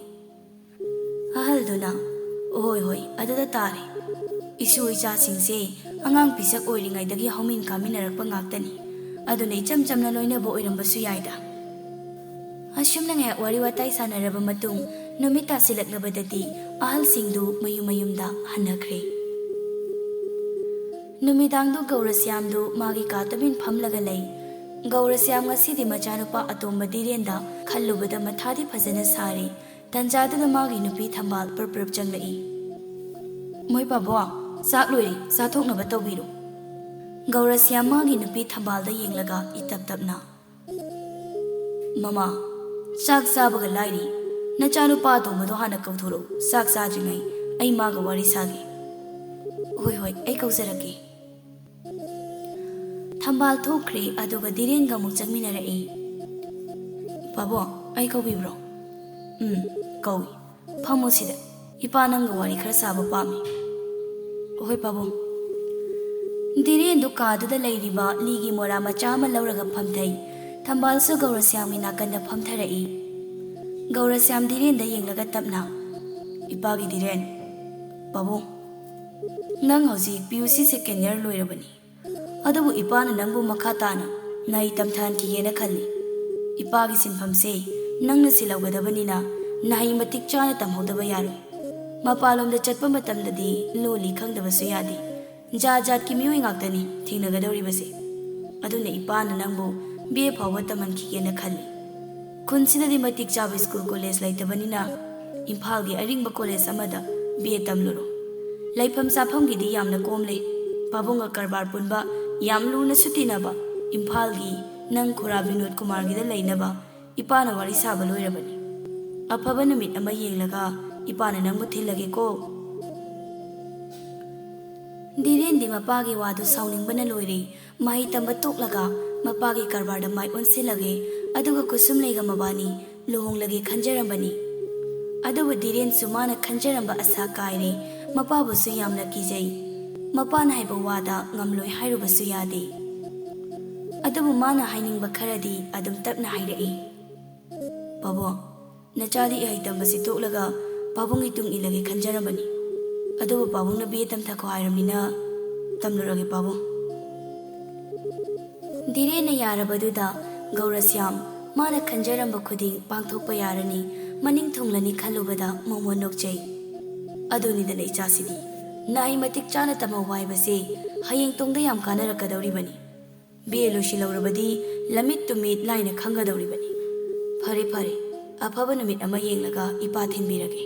ꯑꯍꯜꯗꯨꯅ, "ꯍꯣꯏ, ꯍꯣꯏ, ꯑꯗꯨꯗ ꯇꯥꯔꯦ꯫ ꯏꯁꯨ ꯏꯆꯥꯁꯤꯡꯁꯦ ꯑꯉꯥꯡ ꯄꯤꯁꯛ ꯑꯣꯏꯔꯤꯉꯩꯗꯒꯤ ꯍꯧꯃꯤꯟ ꯀꯥꯃꯤꯟꯅꯔꯛꯄ ꯉꯥꯛꯇꯅꯤ꯫ ꯑꯗꯨꯅ ꯏꯆꯝ ꯆꯝꯅ ꯂꯣꯏꯅꯕ ꯑꯣꯏꯔꯝꯕꯁꯨ ꯌꯥꯏꯗ꯫" ꯑꯁꯨꯝꯅ ꯉꯥꯏꯍꯥꯛ ꯋꯥꯔꯤ ꯋꯥꯇꯥꯏ ꯁꯥꯟꯅꯔꯕ ꯃꯇꯨꯡ ꯅꯨꯃꯤꯠ ꯇꯥꯁꯤꯜꯂꯛꯂꯕꯗꯗꯤ ꯑꯍꯜꯁꯤꯡꯗꯨ ꯃꯌꯨꯝ ꯃꯌꯨꯝꯗ ꯍꯟꯅꯈ꯭ꯔꯦ꯫ ꯅꯨꯃꯤꯗꯥꯡꯗꯨ ꯒꯧꯔꯁ꯭ꯌꯥꯝꯗꯨ ꯃꯥꯒꯤ ꯀꯥ ꯇꯨꯃꯤꯟ ꯐꯝꯂꯒ ꯂꯩ꯫ ꯒꯧꯔꯁ꯭ꯌꯥꯝ ꯉꯁꯤꯗꯤ ꯃꯆꯥꯅꯨꯄꯥ ꯑꯇꯣꯝꯕ ꯙꯤꯔꯦꯟꯗ ꯈꯜꯂꯨꯕꯗ ꯃꯊꯥꯗꯤ ꯐꯖꯅ ꯁꯥꯔꯦ꯫ ꯇꯟꯖꯥꯗꯨꯗ ꯃꯥꯒꯤ ꯅꯨꯄꯤ ꯊꯝꯕꯥꯜ ꯄ꯭ꯔꯞ ꯄ꯭ꯔꯞ ꯆꯪꯂꯛꯏ꯫ "ꯃꯣꯏ ꯄꯥꯕꯣ, ꯆꯥꯛ ꯂꯣꯏꯔꯦ, ꯆꯥꯊꯣꯛꯅꯕ ꯇꯧꯕꯤꯔꯣ꯫" ꯒꯧꯔꯁ꯭ꯌꯥꯝ ꯃꯥꯒꯤ ꯅꯨꯄꯤ ꯊꯝꯕꯥꯜꯗ ꯌꯦꯡꯂꯒ ꯏꯇꯞ ꯇꯞꯅ, "ꯃꯃꯥ, ꯆꯥꯛ ꯆꯥꯕꯒ ꯂꯥꯏꯔꯤ, ꯅꯆꯥꯅꯨꯄꯥ ꯑꯇꯣꯝꯕꯗꯣ ꯍꯥꯟꯅ ꯀꯧꯊꯣꯔꯛꯎ, ꯆꯥꯛ ꯆꯥꯗ꯭ꯔꯤꯉꯩ ꯑꯩ ꯃꯥꯒ ꯋꯥꯔꯤ ꯁꯥꯒꯦ꯫" "ꯍꯣꯏ, ꯍꯣꯏ, ꯑꯩ ꯀꯧꯖꯔꯛꯀꯦ꯫" ꯊꯝꯕꯥꯜ ꯊꯣꯛꯈ꯭ꯔꯦ, ꯑꯗꯨꯒ ꯙꯤꯔꯦꯟꯒ ꯑꯃꯨꯛ ꯆꯪꯃꯤꯟꯅꯔꯛꯏ꯫ "ꯄꯥꯕꯣ, ꯑꯩ ꯀꯧꯕꯤꯕ꯭ꯔꯣ?" "ꯎꯝ, ꯀꯧꯏ꯫ ꯐꯝꯃꯣ ꯁꯤꯗ꯫ ꯏꯄꯥ ꯅꯪꯒ ꯋꯥꯔꯤ ꯈꯔ ꯁꯥꯕ ꯄꯥꯝꯃꯤ꯫" "ꯍꯣꯏ ꯄꯥꯕꯨꯡ꯫" ꯙꯤꯔꯦꯟꯗꯨ ꯀꯥꯗꯨꯗ ꯂꯩꯔꯤꯕ ꯂꯤꯒꯤ ꯃꯣꯔꯥ ꯃꯆꯥ ꯑꯃ ꯂꯧꯔꯒ ꯐꯝꯊꯩ꯫ ꯊꯝꯕꯥꯜꯁꯨ ꯒꯧꯔꯁ꯭ꯌꯥꯝꯒꯤ ꯅꯥꯀꯟꯗ ꯐꯝꯊꯔꯛꯏ꯫ ꯒꯧꯔꯁ꯭ꯌꯥꯝ ꯙꯤꯔꯦꯟꯗ ꯌꯦꯡꯂꯒ ꯇꯞꯅ, "ꯏꯄꯥꯒꯤ ꯙꯤꯔꯦꯟ, ꯄꯥꯕꯨꯡ, ꯅꯪ ꯍꯧꯖꯤꯛ ꯄꯤ ꯌꯨ ꯁꯤ second year ꯂꯣꯏꯔꯕꯅꯤ꯫ ꯑꯗꯨꯕꯨ ꯏꯄꯥꯅ ꯅꯪꯕꯨ ꯃꯈꯥ ꯇꯥꯅ ꯅꯍꯩ ꯇꯝꯊꯍꯟꯈꯤꯒꯦꯅ ꯈꯜꯂꯤ꯫ ꯏꯄꯥꯒꯤ ꯁꯤꯟꯐꯝꯁꯦ ꯅꯪꯅ ꯁꯤꯜꯍꯧꯒꯗꯕꯅꯤꯅ ꯅꯍꯩ ꯃꯇꯤꯛ ꯆꯥꯅ ꯇꯝꯍꯧꯗꯕ ꯌꯥꯔꯣꯏ꯫ ꯃꯄꯥꯟꯂꯣꯝꯗ ꯆꯠꯄ ꯃꯇꯝꯗꯗꯤ ꯂꯣꯜꯂꯤ ꯈꯪꯗꯕꯁꯨ ꯌꯥꯗꯦ꯫ ꯖꯥꯠ ꯖꯥꯠꯀꯤ ꯃꯤꯑꯣꯏ ꯉꯥꯛꯇꯅꯤ ꯊꯦꯡꯅꯒꯗꯧꯔꯤꯕꯁꯦ꯫ ꯑꯗꯨꯅ ꯏꯄꯥꯅ ꯅꯪꯕꯨ ꯕꯤ ꯑꯦ ꯐꯥꯎꯕ ꯇꯝꯍꯟꯈꯤꯒꯦꯅ ꯈꯜꯂꯤ꯫ ꯈꯨꯟꯁꯤꯗꯗꯤ ꯃꯇꯤꯛ ꯆꯥꯕ ꯁ꯭ꯀꯨꯜ ꯀꯣꯂꯦꯖ ꯂꯩꯇꯕꯅꯤꯅ ꯏꯝꯐꯥꯜꯒꯤ ꯑꯔꯤꯡꯕ ꯀꯣꯂꯦꯖ ꯑꯃꯗ ꯕꯤ ꯑꯦ ꯇꯝꯂꯨꯔꯣ꯫ ꯂꯩꯐꯝ ꯆꯥꯐꯝꯒꯤꯗꯤ ꯌꯥꯝꯅ ꯀꯣꯝꯂꯦ꯫ ꯄꯥꯕꯨꯡꯒ ꯀꯔꯕꯥꯔ ꯄꯨꯟꯕ, ꯌꯥꯝ ꯂꯨꯅꯁꯨ ꯇꯤꯟꯅꯕ ꯏꯝꯐꯥꯜꯒꯤ ꯅꯪ ꯈꯨꯔꯥ ꯕꯤꯅꯣꯗ ꯀꯨꯃꯥꯔꯒꯤꯗ ꯂꯩꯅꯕ ꯏꯄꯥꯅ ꯋꯥꯔꯤ ꯁꯥꯕ ꯂꯣꯏꯔꯕꯅꯤ꯫ ꯑꯐꯕ ꯅꯨꯃꯤꯠ ꯑꯃ ꯌꯦꯡꯂꯒ ꯏꯄꯥꯅ ꯅꯪꯕꯨ ꯊꯤꯜꯂꯒꯦꯀꯣ꯫ ꯙꯤꯔꯦꯟꯗꯤ ꯃꯄꯥꯒꯤ ꯋꯥꯗꯨ ꯁꯥꯎꯅꯤꯡꯕꯅ ꯂꯣꯏꯔꯦ꯫ ꯃꯍꯩ ꯇꯝꯕ ꯇꯣꯛꯂꯒ ꯃꯄꯥꯒꯤ ꯀꯔꯕꯥꯔꯗ ꯃꯥꯏ ꯑꯣꯟꯁꯤꯜꯂꯒꯦ, ꯑꯗꯨꯒ ꯀꯨꯁꯨꯝꯂꯩꯒ ꯃꯕꯥꯅꯤ ꯂꯨꯍꯣꯡꯂꯒꯦ ꯈꯟꯖꯔꯝꯕꯅꯤ꯫ ꯑꯗꯨꯕꯨ ꯙꯤꯔꯦꯟꯁꯨ ꯃꯥꯅ ꯈꯟꯖꯔꯝꯕ ꯑꯁꯥ ꯀꯥꯏꯔꯦ꯫ ꯃꯄꯥꯕꯨꯁꯨ ꯌꯥꯝꯅ ꯀꯤꯖꯩ꯫ ꯃꯄꯥꯅ ꯍꯥꯏꯕ ꯋꯥꯗ ꯉꯝꯂꯣꯏ ꯍꯥꯏꯔꯨꯕꯁꯨ ꯌꯥꯗꯦ꯫ ꯑꯗꯨꯕꯨ ꯃꯥꯅ ꯍꯥꯏꯅꯤꯡꯕ ꯈꯔꯗꯤ ꯑꯗꯨꯝ ꯇꯞꯅ ꯍꯥꯏꯔꯛꯏ꯫ "ꯄꯥꯕꯨꯡ, ꯅꯆꯥꯗꯤ ꯏꯍꯩ ꯇꯝꯕꯁꯤ ꯇꯣꯛꯂꯒ ꯄꯥꯕꯨꯡꯒꯤ ꯇꯨꯡ ꯏꯜꯂꯒꯦ ꯈꯟꯖꯔꯝꯕꯅꯤ꯫ ꯑꯗꯨꯕꯨ ꯄꯥꯕꯨꯡꯅ ꯕꯤ ꯑꯦ ꯇꯝꯊꯈꯣ ꯍꯥꯏꯔꯕꯅꯤꯅ ꯇꯝꯂꯨꯔꯒꯦ ꯄꯥꯕꯨꯡ꯫" ꯙꯤꯔꯦꯟꯅ ꯌꯥꯔꯕꯗꯨꯗ ꯒꯧꯔꯁ꯭ꯌꯥꯝ ꯃꯥꯅ ꯈꯟꯖꯔꯝꯕ ꯈꯨꯗꯤꯡ ꯄꯥꯡꯊꯣꯛꯄ ꯌꯥꯔꯅꯤ, ꯃꯅꯤꯡ ꯊꯨꯡꯂꯅꯤ ꯈꯜꯂꯨꯕꯗ ꯃꯣꯃꯣꯟ ꯅꯣꯛꯆꯩ꯫ "ꯑꯗꯨꯅꯤꯗꯅ ꯏꯆꯥꯁꯤꯗꯤ, ꯅꯍꯩ ꯃꯇꯤꯛ ꯆꯥꯅ ꯇꯝꯍꯧꯕ ꯍꯥꯏꯕꯁꯦ ꯍꯌꯦꯡ ꯇꯨꯡꯗ ꯌꯥꯝ ꯀꯥꯟꯅꯔꯛꯀꯗꯧꯔꯤꯕꯅꯤ꯫ ꯕꯤ ꯑꯦ ꯂꯣꯏꯁꯤꯜꯍꯧꯔꯕꯗꯤ ꯂꯝꯃꯤꯠ ꯇꯨꯃꯤꯠ ꯂꯥꯏꯅ ꯈꯪꯒꯗꯧꯔꯤꯕꯅꯤ꯫ ꯐꯔꯦ, ꯐꯔꯦ, ꯑꯐꯕ ꯅꯨꯃꯤꯠ ꯑꯃ ꯌꯦꯡꯂꯒ ꯏꯄꯥ ꯊꯤꯟꯕꯤꯔꯒꯦ꯫"